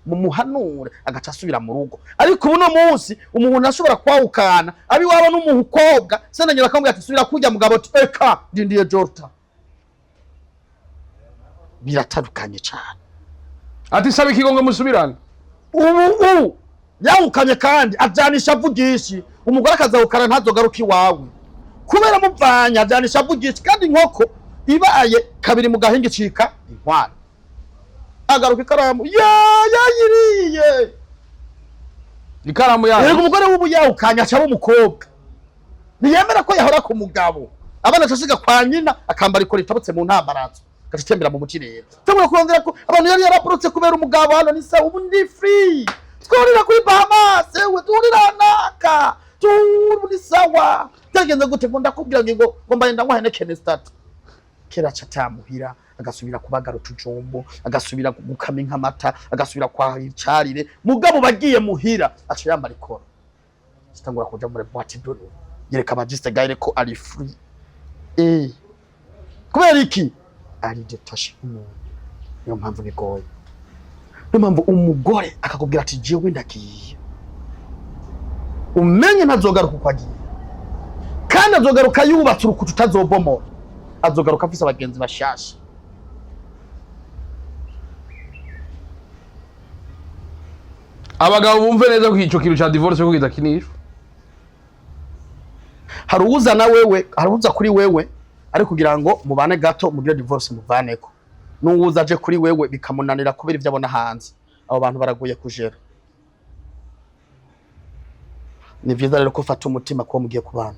mumuhanure." Agaca asubira mu rugo. Ariko ubu no munsi umuntu ashobora kwawukana abi waba n'umukobwa, senanyura akamubwira ati: "Subira kurya mugabo", ati: "Eka, ndindiye jorta." Biratandukanye cane. Ati: "Saba ikigongo musubirane." Ubu yawukanye kandi ajanisha avugishi. Umugore akazawukana ntazogaruka iwawe kubera muvanya, ajanisha avugishi. Kandi inkoko ibaye kabiri mu gahinga icika inkwano. Agaruka ikaramu ya yayiriye. Ikaramu yayo. Erega umugore w'ubu yawukanye aca aba umukobwa, ntiyemera ko yahora ku mugabo. Abana aca kwa nyina, akambara ikora itabutse mu ntambarazo, agaca atembera mu muci. Rero tubura kurondera ko abantu yari yaraporotse kubera umugabo. Hano ni sawa, ubu ndi free, twurira kuri Bahamas, ewe tuhurira naka turi sawa. Byagenze gute? Ngo ndakubwira ngo mbaye ndanywa Heineken start. Kera aca atamuhira, agasubira kubagara utujumbu, agasubira gukama inka amata, agasubira kwa icarire. Mugabo bagiye muhira aca yambara ikora. Zitangura kuja muri boîte de nuit, yereka aba Juste Gaël ko ari free. Kubera iki? Ari détaché n'umuntu. Niyo mpamvu bigoye, niyo mpamvu umugore akakubwira ati: "Jewe ndagiye," umenye ntazogaruka uko agiye, kandi azogaruka yubatse urukuta utazobomora, azogaruka afise abagenzi bashasha. Abagabo bumve neza ko ico kintu ca divorce ko kidakinishwa. Hari uwuza na wewe, hari uwuza kuri wewe ari kugira ngo mubane gato, mugire divorce muvaneko, n'uwuza aje kuri wewe bikamunanira kubera ibyo abona hanze. Abo bantu baragoye kujera. Ni vyiza rero ko ufata umutima kuba mugiye kubana.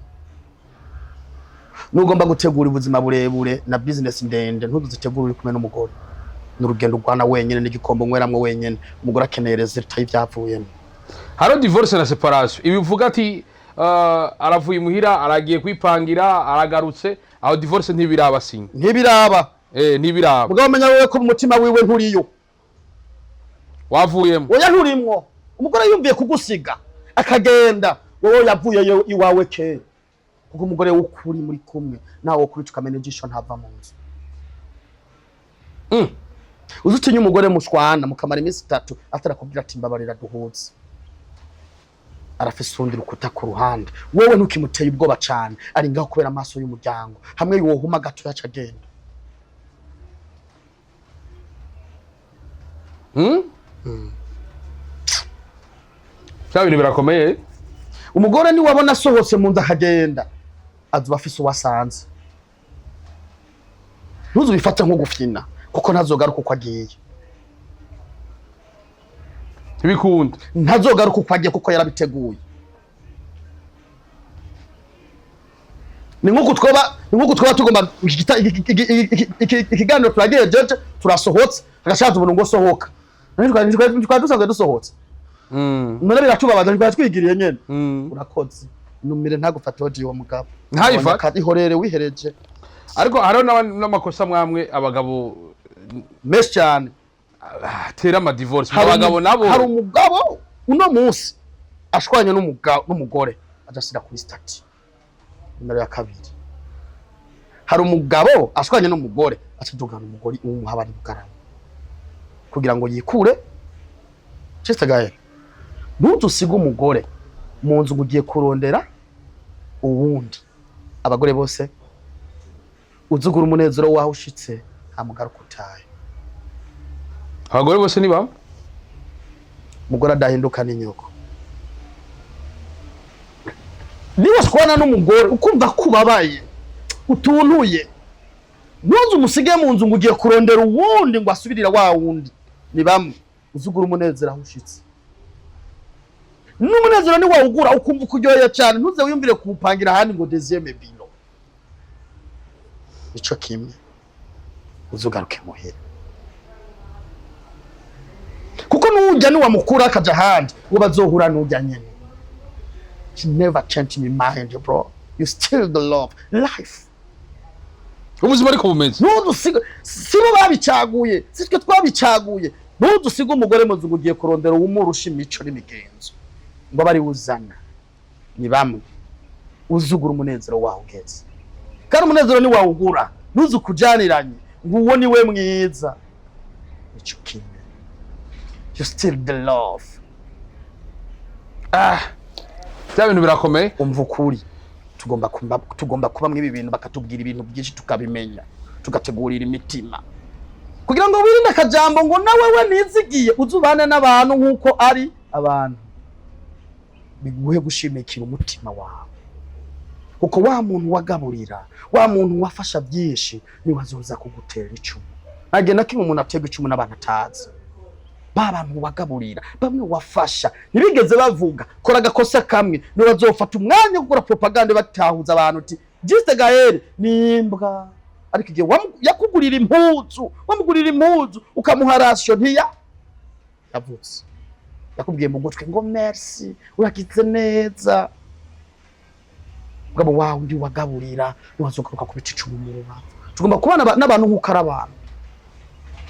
Nugomba gutegura ubuzima burebure na business ndende, ntuzitegure uri kumwe n'umugore. Ni urugendo urwana wenyene n'igikombe unyweramwo wenyene. Umugore akeneye résultat y'ivyavuyemo. Hariho divorce na séparation. Ibi bivuga ati aravuye imuhira, aragiye kwipangira, aragarutse, aho divorce ntibiraba sinya. Ntibiraba. Ntibiraba. Mugabo menya wewe ko mu mutima wiwe nturiyo. Wavuyemo. Oya, nturimwo. Umugore yumviye kugusiga akagenda, wowe yavuyeyo iwawe kera, kuko umugore w'ukuri muri kumwe nawe wo kubica ukamena ijisho ntava mu nzu. Uzi utinya umugore mushwana mukamara iminsi 3 atarakubwira ati: "Mbabarira duhuze," arafise urundi rukuta ku ruhande. Wewe ntukimuteye ubwoba cane, ari ngaho kubera amaso y'umuryango. Hamwe yohuma gato yaca agenda. Bya bintu birakomeye. Umugore niwabona asohotse mu nzu akagenda, azoba afise uwo asanze. Ntuzubifate nko gufyina, kuko ntazogaruka uko agiye. Ntibikunda. Ntazogaruka uko agiye, kuko yarabiteguye. Ni nk'uku twoba tugomba ikiganiro turagejeje, turasohotse, hagashaza umuntu ngo sohoka. None twari dusanzwe dusohotse. None biratubabaza, ntitwari twigiriye nyene. Urakoze, numire ntagufate uwo mugabo. Ntayifate. Ihorere wihereje. Ariko hariho n'amakosa mwamwe abagabo menshi cyane. Atera amadivorce. Hari Abagabo nabo. Hari umugabo uno munsi ashwanye n'umugore adasira kuri statut nimero ya kabiri. Hari umugabo ashwanye n'umugore atadugana umugore umuha bari bugarama kugira ngo yikure. Sister Gael, ntuzusige umugore mu nzu ngo ugiye kurondera uwundi. Abagore bose, uzugura umunezero wawe ushitse, nta mugaruka utaye. Abagore bose ni bamwe. Umugore adahinduka n'inyoko. Niba ushwana n'umugore ukumva ko ubabaye utuntuye, ntuze umusige mu nzu ngo ugiye kurondera uwundi ngo asubirira wa wundi. Ni bamwe. Uzugura umunezero aho ushitse, n'umunezero ni wawugura ukumva ukuryoheye cyane, ntuze wiyumvire kuwupangira ahandi ngo deuxième bino. Ico kimwe, uzugaruke muhira, kuko nujya niwamukura akaja ahandi ngo bazohura nujya nyene. She never change my mind, bro. You still the love life. Ubuzima ariko bumeze. Ntudusiga, sibo babicaguye, sitwe twabicaguye. Ntudusiga umugore mu nzu ngo ugiye kurondera uwumurusha imico n'imigenzo ngo abe ari uzana. Ni bamwe. Uzugura umunezero wawe ugeze, kandi umunezero niwawugura ntuze ukujaniranye ngo uwo ni we mwiza. Ico kimwe, you still the love. Ah, bya bintu birakomeye. Umva ukuri, tugomba kuba mw'ibi bintu, bakatubwira ibintu byinshi tukabimenya, tugategurira imitima kugira ngo wirinde akajambo ngo nawe we nizigiye. Uzubane n'abantu nk'uko ari abantu, biguhe gushimikira umutima wawe, kuko wa muntu wagaburira, wa muntu wafasha byinshi, niwe azoza kugutera icumu. Nagenda kimwe umuntu aterwa icumu n'abantu atazi. Ba bantu wagaburira, bamwe wafasha, ntibigeze bavuga. Kora agakosa kamwe, niwe bazofata umwanya wo gukora propaganda batahuza abantu uti: "Juste Gaël ni imbwa." Ariko igihe yakugurira impuzu, wamugurira impuzu, ukamuha ration, ntiya yavutse yakubwiye mu gutwi ngo: "Merci, uragize neza." Mugabo wawe undi wagaburira niwe azogaruka kubita icumu mu rubavu. Tugomba kubana n'abantu nk'uko ari abantu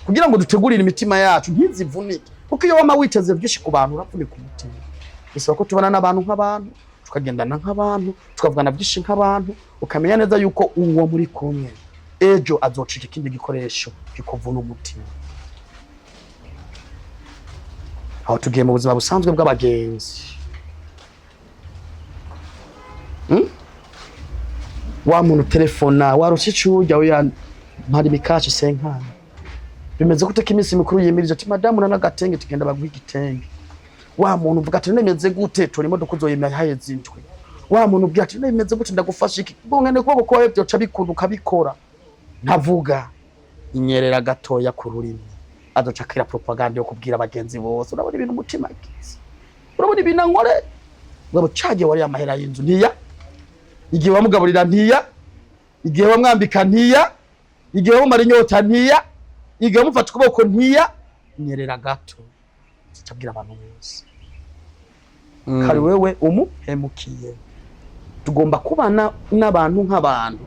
kugira ngo dutegurire imitima yacu ntizivunike, kuko iyo wama witeze byinshi ku bantu uravunika umutima. Bisaba ko tubana n'abantu nk'abantu. Tukagendana nk'abantu, tukavugana byinshi nk'abantu, ukamenya neza yuko uwo muri kumwe ejo azocika ikindi gikoresho kikuvuna umutima. Aho tugiye mu buzima busanzwe bw'abagenzi. Wa muntu telefona warusha icurya, oya mpari mikashi senkana, bimeze gute ko iminsi mikuru yimirije? Ati madamu nana agatenge, tugenda baguha igitenge. Wa muntu uvuga ati none bimeze gute, tora imodoka uzoyemera haheze indwi. Wa muntu ubwira ati none bimeze gute, ndagufasha iki? Bungene kuboko kwawe byoca bikunda ukabikora. Ntavuga inyerera gatoya ku rurimi, azoca akira propaganda yo kubwira abagenzi bose: urabona ibintu umutima agize, urabona ibintu ankore. Ngabo cagiye wariya amahera y'inzu ntiya, igihe wamugaburira ntiya, igihe wamwambika ntiya, igihe wamumara inyota ntiya, igihe wamufata ukuboko ntiya. Nyerera gato zicabwira abantu bose kari wewe umuhemukiye. Tugomba kubana n'abantu nk'abantu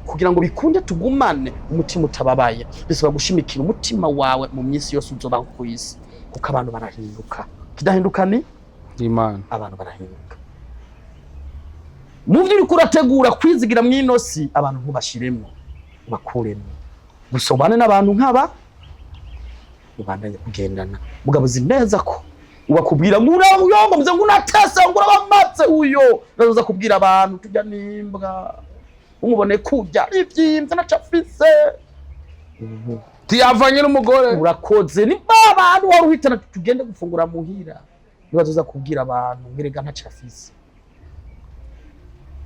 kugira ngo bikunde tugumane umutima utababaye. Bisaba gushimikira umutima wawe mu minsi yose uzobaho ku isi, kuko abantu barahinduka. Kidahinduka ni Imana. Abantu barahinduka. Mu byo uriko urategura kwizigira mw'ino si, abantu ntubashiremwo, ubakuremwo gusa, ubane n'abantu nk'aba, ubandanye kugendana. Mugabo uzi neza ko ubakubwira ngo urayongo mze ngo unatese ngo urabamatse, uyo nazoza kubwira abantu tujya nimbwa umubone kurya ivyimvye nacafise. Tiyavanye n'umugore. Urakoze. Ni ba bantu wari uhitana tugende gufungura muhira, nibazoza kubwira abantu ngo erega ntacafise.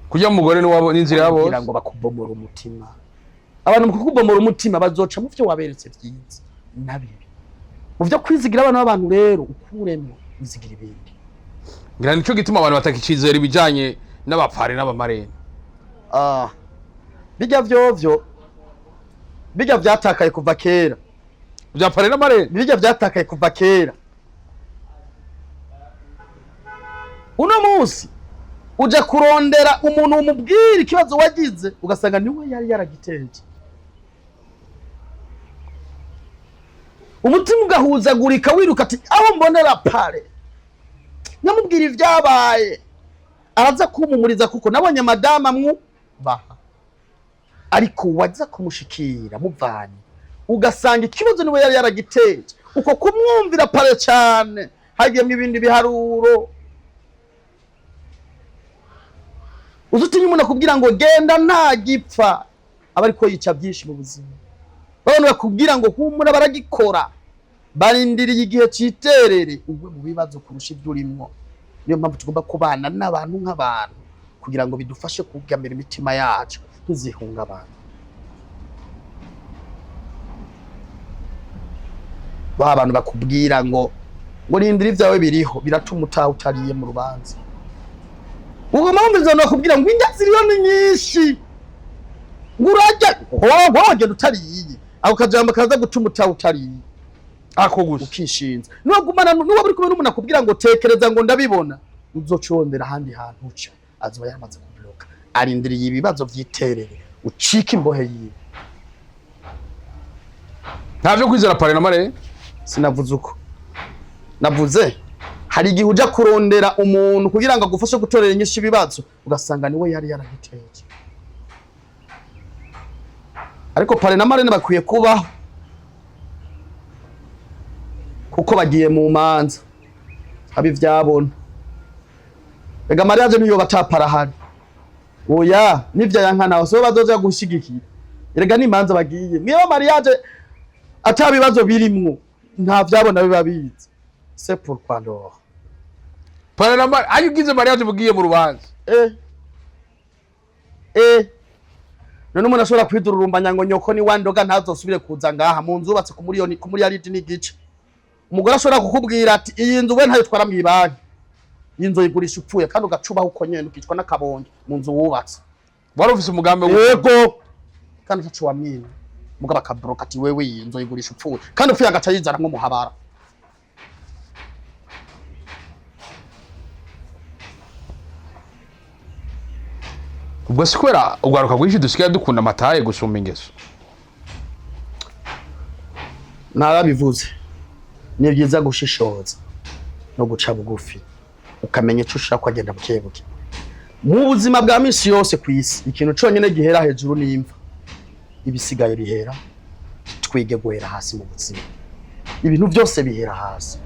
Kurya umugore niwabo n'inzira yabo. Kugira ngo bakubomora umutima. Abantu mu kukubomora umutima bazoca mu vyo waberetse vyiza na bibi. Mu vyo kwizigira abana b'abantu rero ukuremwo, wizigira ibindi. Ngira nico gituma abantu batakicizera ibijanye n'aba parrain n'aba marraine. Ah, bijya vyovyo bijya vyatakaye kuva kera. Bya parrain na marraine. Bijya vyatakaye kuva kera. Uno munsi uja kurondera umuntu umubwira ikibazo wagize, ugasanga niwe yari yaragiteje. Umutima ugahuzagurika, wiruka ati aho mbonera parrain nyamubwira ivyabaye araza kumpumuriza, kuko nabonye madama amwubaha. Ariko waza kumushikira muvanye, ugasanga ikibazo niwe yari yaragiteje. Uko kumwumvira parrain cane hagiyemwo ibindi biharuro. Uzi utinya umuntu akubwira ngo genda nta gipfa, aba ariko yica byinshi mu buzima. Babona bakubwira ngo humura, baragikora, barindiriye igihe citerere ugwe mu bibazo kurusha ibyo urimwo. Niyo mpamvu tugomba kubana n'abantu nk'abantu kugira ngo bidufashe kugamira imitima yacu ntizihungabane. Ba bantu bakubwira ngo rindira ibyawe biriho, biratuma utaha utariye mu rubanza. Uguma wumva abantu bakubwira ngo indya ziriyo ni nyinshi, ngo urarya wogenda utariye, ako kajambo kaza gutuma utaha utariye. Ako gusa. Ukishinza. Niwagumana, niba uri kumwe n'umuntu akubwira ngo tekereza, ngo ndabibona, uzocondera ahandi hantu uca, azoba yamaze kubloka, arindiriye ibibazo vyiterere ucike imbohe yiwe. Nta vyo kwizera parrain na marraine. Sinavuze uko navuze. Hari igihe uja kurondera umuntu kugira ngo agufashe gutorera inyishu ibibazo, ugasanga niwe yari yaragiteje. Ariko parrain na marraine bakwiye kubaho, kuko bagiye mu manza abi ivyabona. Ega mariage niyo bataparahari, oya nivyo yankana so bazoja gushigikira. Erega n'imanza bagiye mwiyo mariage ata bibazo birimwo, nta vyabona biba bizi. C'est pourquoi alors Parrain na marraine ayo ugize mariage bugiye mu rubanza. None umuntu ashobora kwidururumbanya ngo nyoko ni wandoga ntazosubire kuza ngaha mu nzu yubatse ku miliyoni, ku miliyaridi n'igice. Umugore ashobora kukubwira ati iyi nzu we ntayitwara mw'ibanki, iyi nzu yigurisha upfuye, kandi ugacubaho uko nyene, ukicwa n'akabonge mu nzu wubatse. Wari ufise umugambi wo Yego, kandi ntaco wamwima. Mugabo akabroka ati wewe iyi nzu yigurisha upfuye, kandi upfuye agaca yizana nk'umuhabara. Ubwo si kubera urwaruka rwinshi dusigaye dukunda amataye gusumba ingeso? Narabivuze, ni byiza gushishoza no guca bugufi, ukamenya icyo ushaka, ukagenda buke buke. Mu buzima bwa misi yose ku isi, ikintu conyene gihera hejuru n'imva, ibisigaye bihera. Twige guhera hasi mu buzima. Ibintu byose bihera hasi.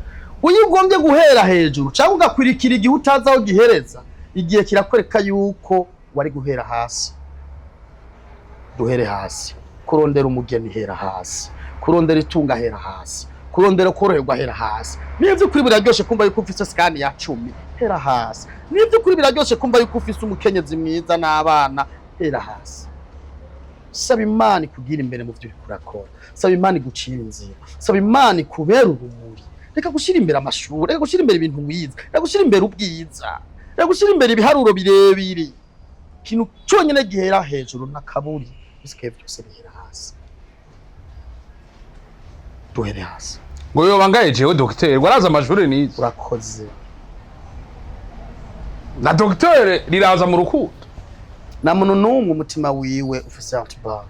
Iyo ugombye guhera hejuru cyangwa ugakwirikira igihe utazi aho gihereza, igihe kirakwereka yuko wari guhera hasi. Duhere hasi. Kurondera umugeni, hera hasi. Kurondera itunga, hera hasi. Kurondera koroherwa, hera hasi. Niba ukuri biraryoshe kumva yuko ufise Scania 10, hera hasi. Niba ukuri biraryoshe kumva yuko ufise umukenyezi mwiza n'abana, hera hasi. Saba Imana ikugira imbere mu byo uriko urakora. Saba Imana igucira inzira. Saba Imana ikubera urumuri. Reka gushyira imbere amashuri, reka gushyira imbere ibintu wize, reka gushyira imbere ubwiza, reka gushyira imbere ibiharuro birebire. Ikintu cyonyine gihera hejuru n'akaburi, bisigaye byose bihera hasi. Duhere hasi. Ngo yoba ngaye jewe dogiteri waraza amashuri nize. Urakoze. Na dogiteri riraza mu rukundo. Nta muntu n'umwe umutima wiwe ufise antibare.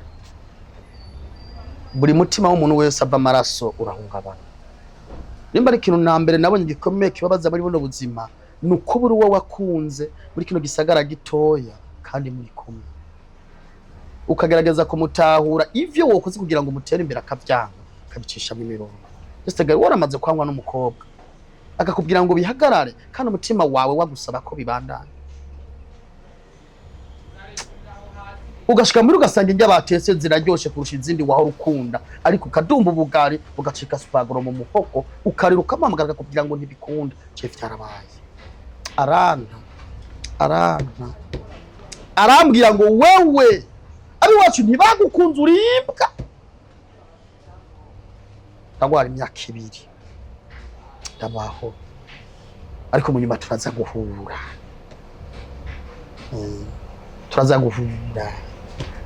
Buri mutima w'umuntu wese ava amaraso urahungabana. Nimba ari ikintu na mbere nabonye gikomeye kibabaza muri buno buzima, ni ukubura uwo wakunze muri kino gisagara gitoya kandi muri kumwe, ukagerageza kumutahura ivyo wokoze kugira ngo umutere imbere, akavyanga, akabicishamo imirongo. Ese waramaze kwangwa n'umukobwa akakubwira ngo bihagarare kandi umutima wawe wagusaba ko bibandanya, ugashika muri ugasanga indya batetse ziraryoshe kurusha izindi wahora ukunda, ariko ukadumba ubugari ugacika supaguro mu muhogo, ukarira, ukamuhamagara akakubwira ngo ntibikunda? Ce vyarabaye. Aranta, aranta, arambwira ngo wewe abiwacu ntibagukunze, urimbwa. Ndagwara imyaka 2, ndabaho, ariko mu nyuma turaza guhura. Turaza guhura,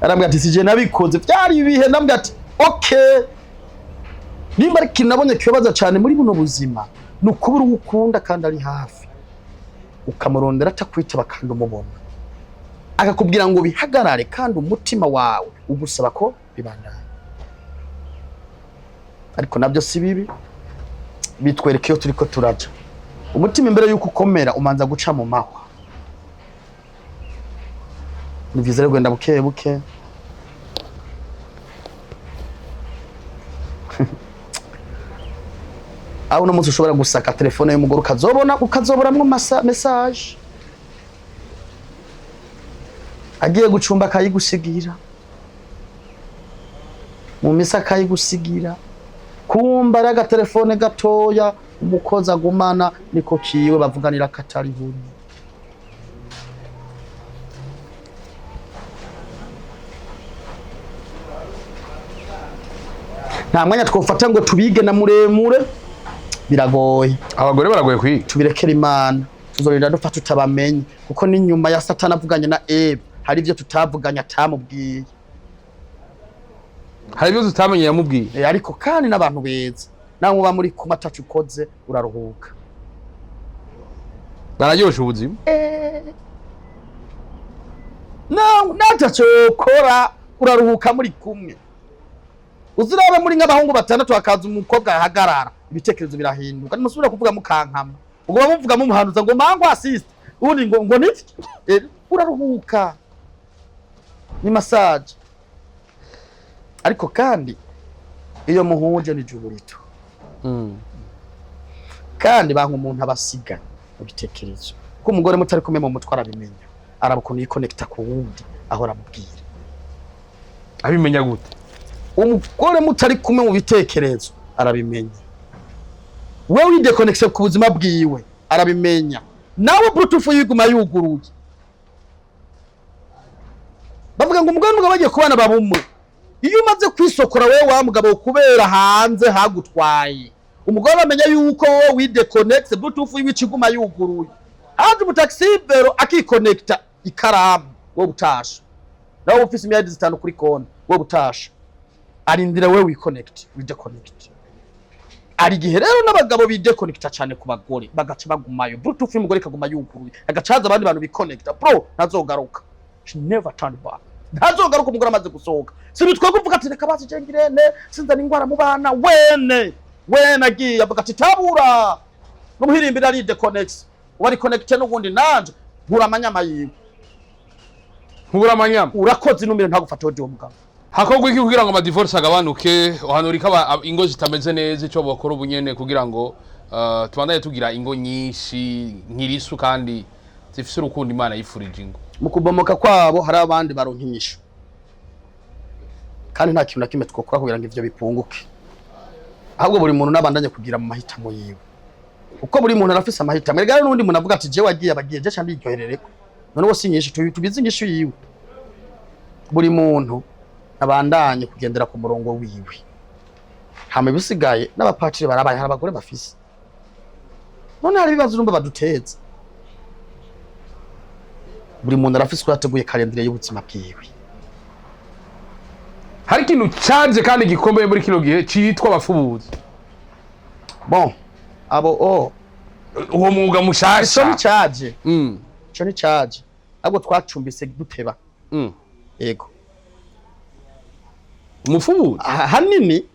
arambwira ati sije nabikoze, byari ibihe. Ndambwira ati okay. Nimba ari ikintu nabonye kibabaza cyane muri buno buzima, ni ukubura uwo ukunda kandi ari hafi, ukamurondera atakwitaba kandi umubona, akakubwira ngo bihagarare kandi umutima wawe ugusaba ko bibandanya. Ariko nabyo si bibi, bitwereka iyo turiko turaja. Umutima imbere y'uko ukomera umanza guca mu mahwa. Ni vyiza rero kugenda buke buke. Aho uno munsi ushobora gusaka telefone y'umugore ukazobona, ukazoboramwo message agiye gucumba akayigusigira, mu misa akayigusigira, kumba ari agatelefone gatoya umukozi agumana niko kiwe bavuganira katari huri. Nta mwanya twofata ngo tubige na muremure, biragoye. Abagore baragoye kwiga. Tubirekere Imana, tuzorinda dupfa tutabamenye, kuko n'inyuma ya Satani avuganye na Eva hari ibyo tutavuganye atamubwiye. Hari ibyo tutamenye yamubwiye. Ariko kandi n'abantu beza nawe muba muri kumwe ataco ukoze uraruhuka. Bararyosha ubuzima. Nataco ukora uraruhuka muri kumwe. Uzirabe muri nk'abahungu batandatu hakaza umukobwa ahagarara, ibitekerezo birahinduka, nimusubira kuvuga mukankama, ubwo bamuvuga mumuhanuza ngo mangu assist ubundi ngo niki. Uraruhuka, ni massage. Ariko kandi iyo muhuje ni juru rito. Kandi banka umuntu abasiga mu bitekerezo, kuko umugore mutari kumwe mu mutwe arabimenya, araba ukuntu yikonekita ku wundi ahora amubwira. Abimenya gute? Umugore mutari kumwe mu bitekerezo arabimenya. Wewe widekonekise ku buzima bwiwe arabimenya, nawe bluetooth yiguma yuguruye. Bavuga ngo umugore n'umugabo bagiye kubana babumwe. Iyo umaze kwisokora wewe wa mugabo kubera hanze hagutwaye, umugore bamenya yuko wowe widekonekise, bluetooth yiwe ikiguma yuguruye. Haje umutaxibero akikonekita ikaramu, wowe utasha nawe ufise imyadi 5 kuri konti, wowe utasha arindira wewe wiconnect, wideconnect. Ari igihe rero n'abagabo bideconnecta cyane ku bagore, bagaca bagumayo, bluetooth y'umugore ikaguma yuguruye, agacaza abandi bantu biconnecta. Bro, ntazogaruka, she never turn back, ntazogaruka umugore amaze gusohoka. Si bitwe kuvuga ati reka bazi jengirene sinzana ingwara mu bana. Wene wene agiye avuga ati tabura n'umuhirimbira ari deconnect, wari connecte n'ubundi nanje nkura amanyama yiwe. Nkubura amanyama. Urakoze, inumire ntagufate uwo mugabo. Hakorwa iki kugira ngo amadivorce agabanuke? Uhanura ko ingo zitameze neza, ico bokora ubu nyene kugira ngo tubandanye tugira ingo nyinshi nkirisu kandi zifise urukundo Imana yifurije ingo? Mu kubomoka kwabo hari abandi baronka inyishu, kandi nta kintu na kimwe twokora kugira ngo ivyo bipunguke. Ahubwo buri muntu nabandanye kugira mu mahitamo yiwe, kuko buri muntu arafise amahitamo. Erega n'undi muntu avuga ati: "Jewe agiye, abagiye, je ca ndiryoherereko." None wo si inyishu, tubizi inyishu yiwe. Buri muntu abandanye kugendera ku murongo wiwe, hama ibisigaye n'abapatiri barabaye, hari abagore bafise. None hari ibibazo urumva baduteza. Buri muntu arafise uko yateguye calendrier y'ubuzima bwiwe. Hari ikintu caje kandi gikomeye muri kino gihe citwa abafubuzi. Bon, abo o Uwo mwuga ico mushasha. ni caje. Ico ni caje, ahubwo twacumbise duteba. Yego. Umufubuzi. Hanini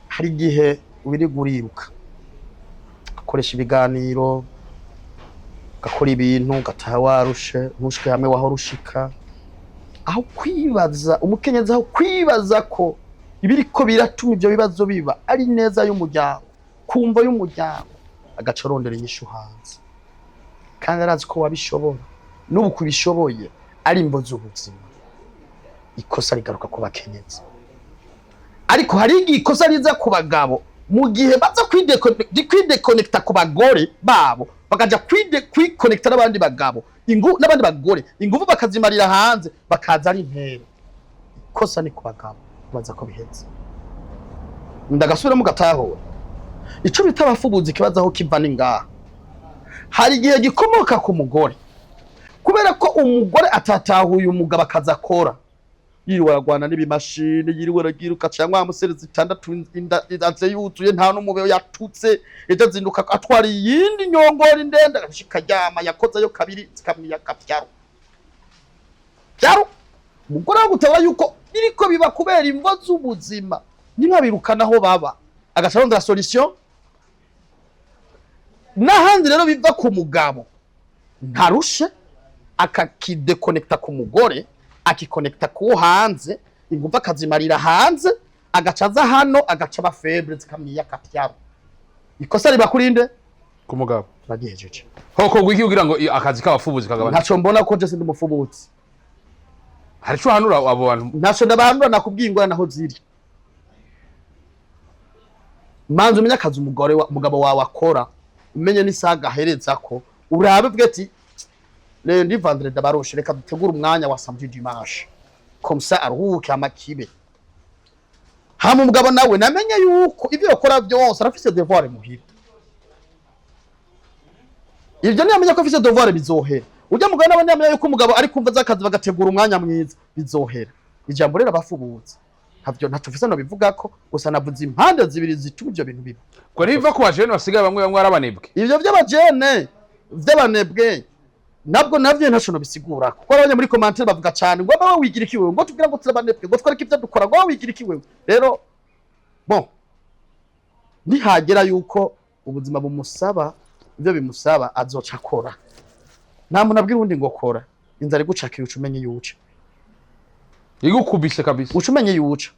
hari igihe wirirwa uriruka, ugakoresha ibiganiro, ugakora ibintu, ugataha warushe, ntushike hamwe wahora ushika. Aho kwibaza umukenyezi, aho kwibaza ko ibiriko biratuma ivyo bibazo biba ari neza y'umuryango, kumva y'umuryango, agaca arondera inyishu hanze, kandi arazi ko wabishobora n'ubu kubishoboye ari imvo z'ubuzima. Ikosa rigaruka ku bakenyezi, ariko hari igihe ikosa riza ku bagabo mu gihe baza kwidéconnecta ku bagore babo, bakaja kwiconnecta n'abandi bagabo, n'abandi bagore, inguvu bakazimarira hanze, bakaza ari intero. Ikosa ni ku bagabo, baza ko biheze. Ndagasubiramo gatahura ico bita abafubuzi. Ikibazo aho kiva ni ngaha: hari igihe gikomoka ku mugore, kubera ko umugore atatahuye umugabo akaza akora, yiriwe aragwana n'ibimashini, yiriwe aragiruka cyangwa amuseri zitandatu, inda aze yuzuye, nta n'umubeo yatutse. Ejo azinduka atwara iyindi nyongori ndende, agashika aryama yakozeyo kabiri, zikamwiyaka vyaro vyaro. Umugore wo yuko biriko biba kubera imvo z'ubuzima, ntibabirukana aho baba, agaca arondera solution n'ahandi. Rero biva ku mugabo ntarushe, akakidéconnecta ku mugore, akiconnecta kuwo hanze, inguvu akazimarira hanze, agaca aza hano, agaca aba faible, zikamwiyaka pyaro. Ikosa riba kuri nde? Ku mugabo. Turagihejeje. Hokorwa iki kugira ngo akazi k'abafubuzi kagabanuke? Ntaco mbona ko je sindi umufubutsi. Hari ico uhanura abo bantu? Ntaco ndabahanura. Nakubwiye ingorane aho ziri. Manza umenye akazi umugore wa umugabo wawe akora, umenye n'isaha gaherezako, urabe uvuge ati: "Lundi, vendredi abaroshe, reka dutegure umwanya wa samedi, dimanche, comme ça aruhuke amakibe." Hama umugabo nawe namenye yuko ivyo yakora byose arafise devoir muhira. Ivyo niyamenya ko afise devoir, bizohera. Urya mugabo nawe niyamenya yuko umugabo ari kumva z'akazi, bagategura umwanya mwiza, bizohera. Ijambo rero abafubutse ntavyo, ntaco mfise no bivugako, gusa navuze impande zibiri zituma ivyo bintu biba. Ko ntibiva ku bajene basigaye bamwe bamwe ari abanebwe? Ivyo vy'abajene vy'abanebwe nabwo navyo ntaco nobisigura, kuko abanye muri commentaire bavuga cane ngo: "Wowe wigira iki wewe?" Ngo tubwira ngo turabanebwe, ngo twereke ivyo dukora, ngo: "Wowe wigira iki wewe?" Rero bon, nihagera yuko ubuzima bumusaba ivyo bimusaba, azoca akora. Nta muntu abwira uwundi ngo kora. Inzara igucakira, uca umenye iyo uca. Igukubise kabisa. Uca umenye iyo uca.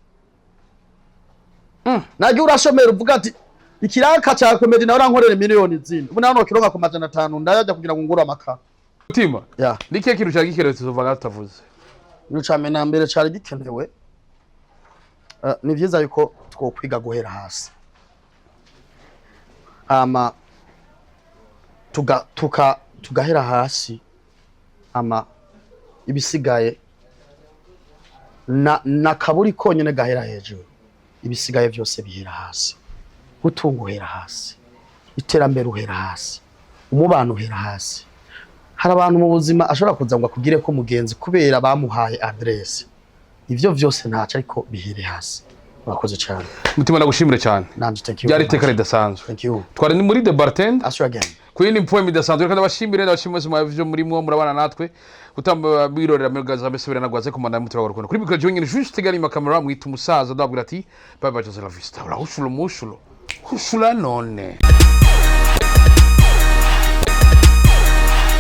Nagiye urashomera, uvuga ati: "Ikiraka ca comédie nawe urankorera miliyoni zindi, ubu nawe nokironka ku 500, ndayajya kugira ngo ngure amakara." Mutima. Ya. Ni ikihe kintu cyari gikenewe tuzovuga tutavuze? Ikintu ca mbere na mbere cari gikenewe, ni vyiza yuko twokwiga guhera hasi, hama tugahera hasi, hama ibisigaye na kaburi konyene gahera hejuru. Ibisigaye vyose bihera hasi. Gutunga uhera hasi, iterambere uhera hasi, umubano uhera hasi. Hari abantu mu buzima ashobora kuza ngo akugire ko mugenzi kubera bamuhaye adresse. Ivyo vyose ntaco, ariko bihere hasi. Urakoze cyane. Mutima, ndagushimire cyane. Nanje, thank you. Byari iteka ridasanzwe. Thank you. Twari ni muri The Bartender. Ask you again. Kuri ni poem idasanzwe. Reka ndabashimire, ndabashimire mwese mwavyo murimwo murabana natwe kutamba birorera muri za mbese nagwaze kumanda mutura rukundo. Kuri micro nyine Juste gari makamera mwita umusaza, ndababwira ati: "Bye bye, hasta la vista." Ura hushulo mushulo hushula none.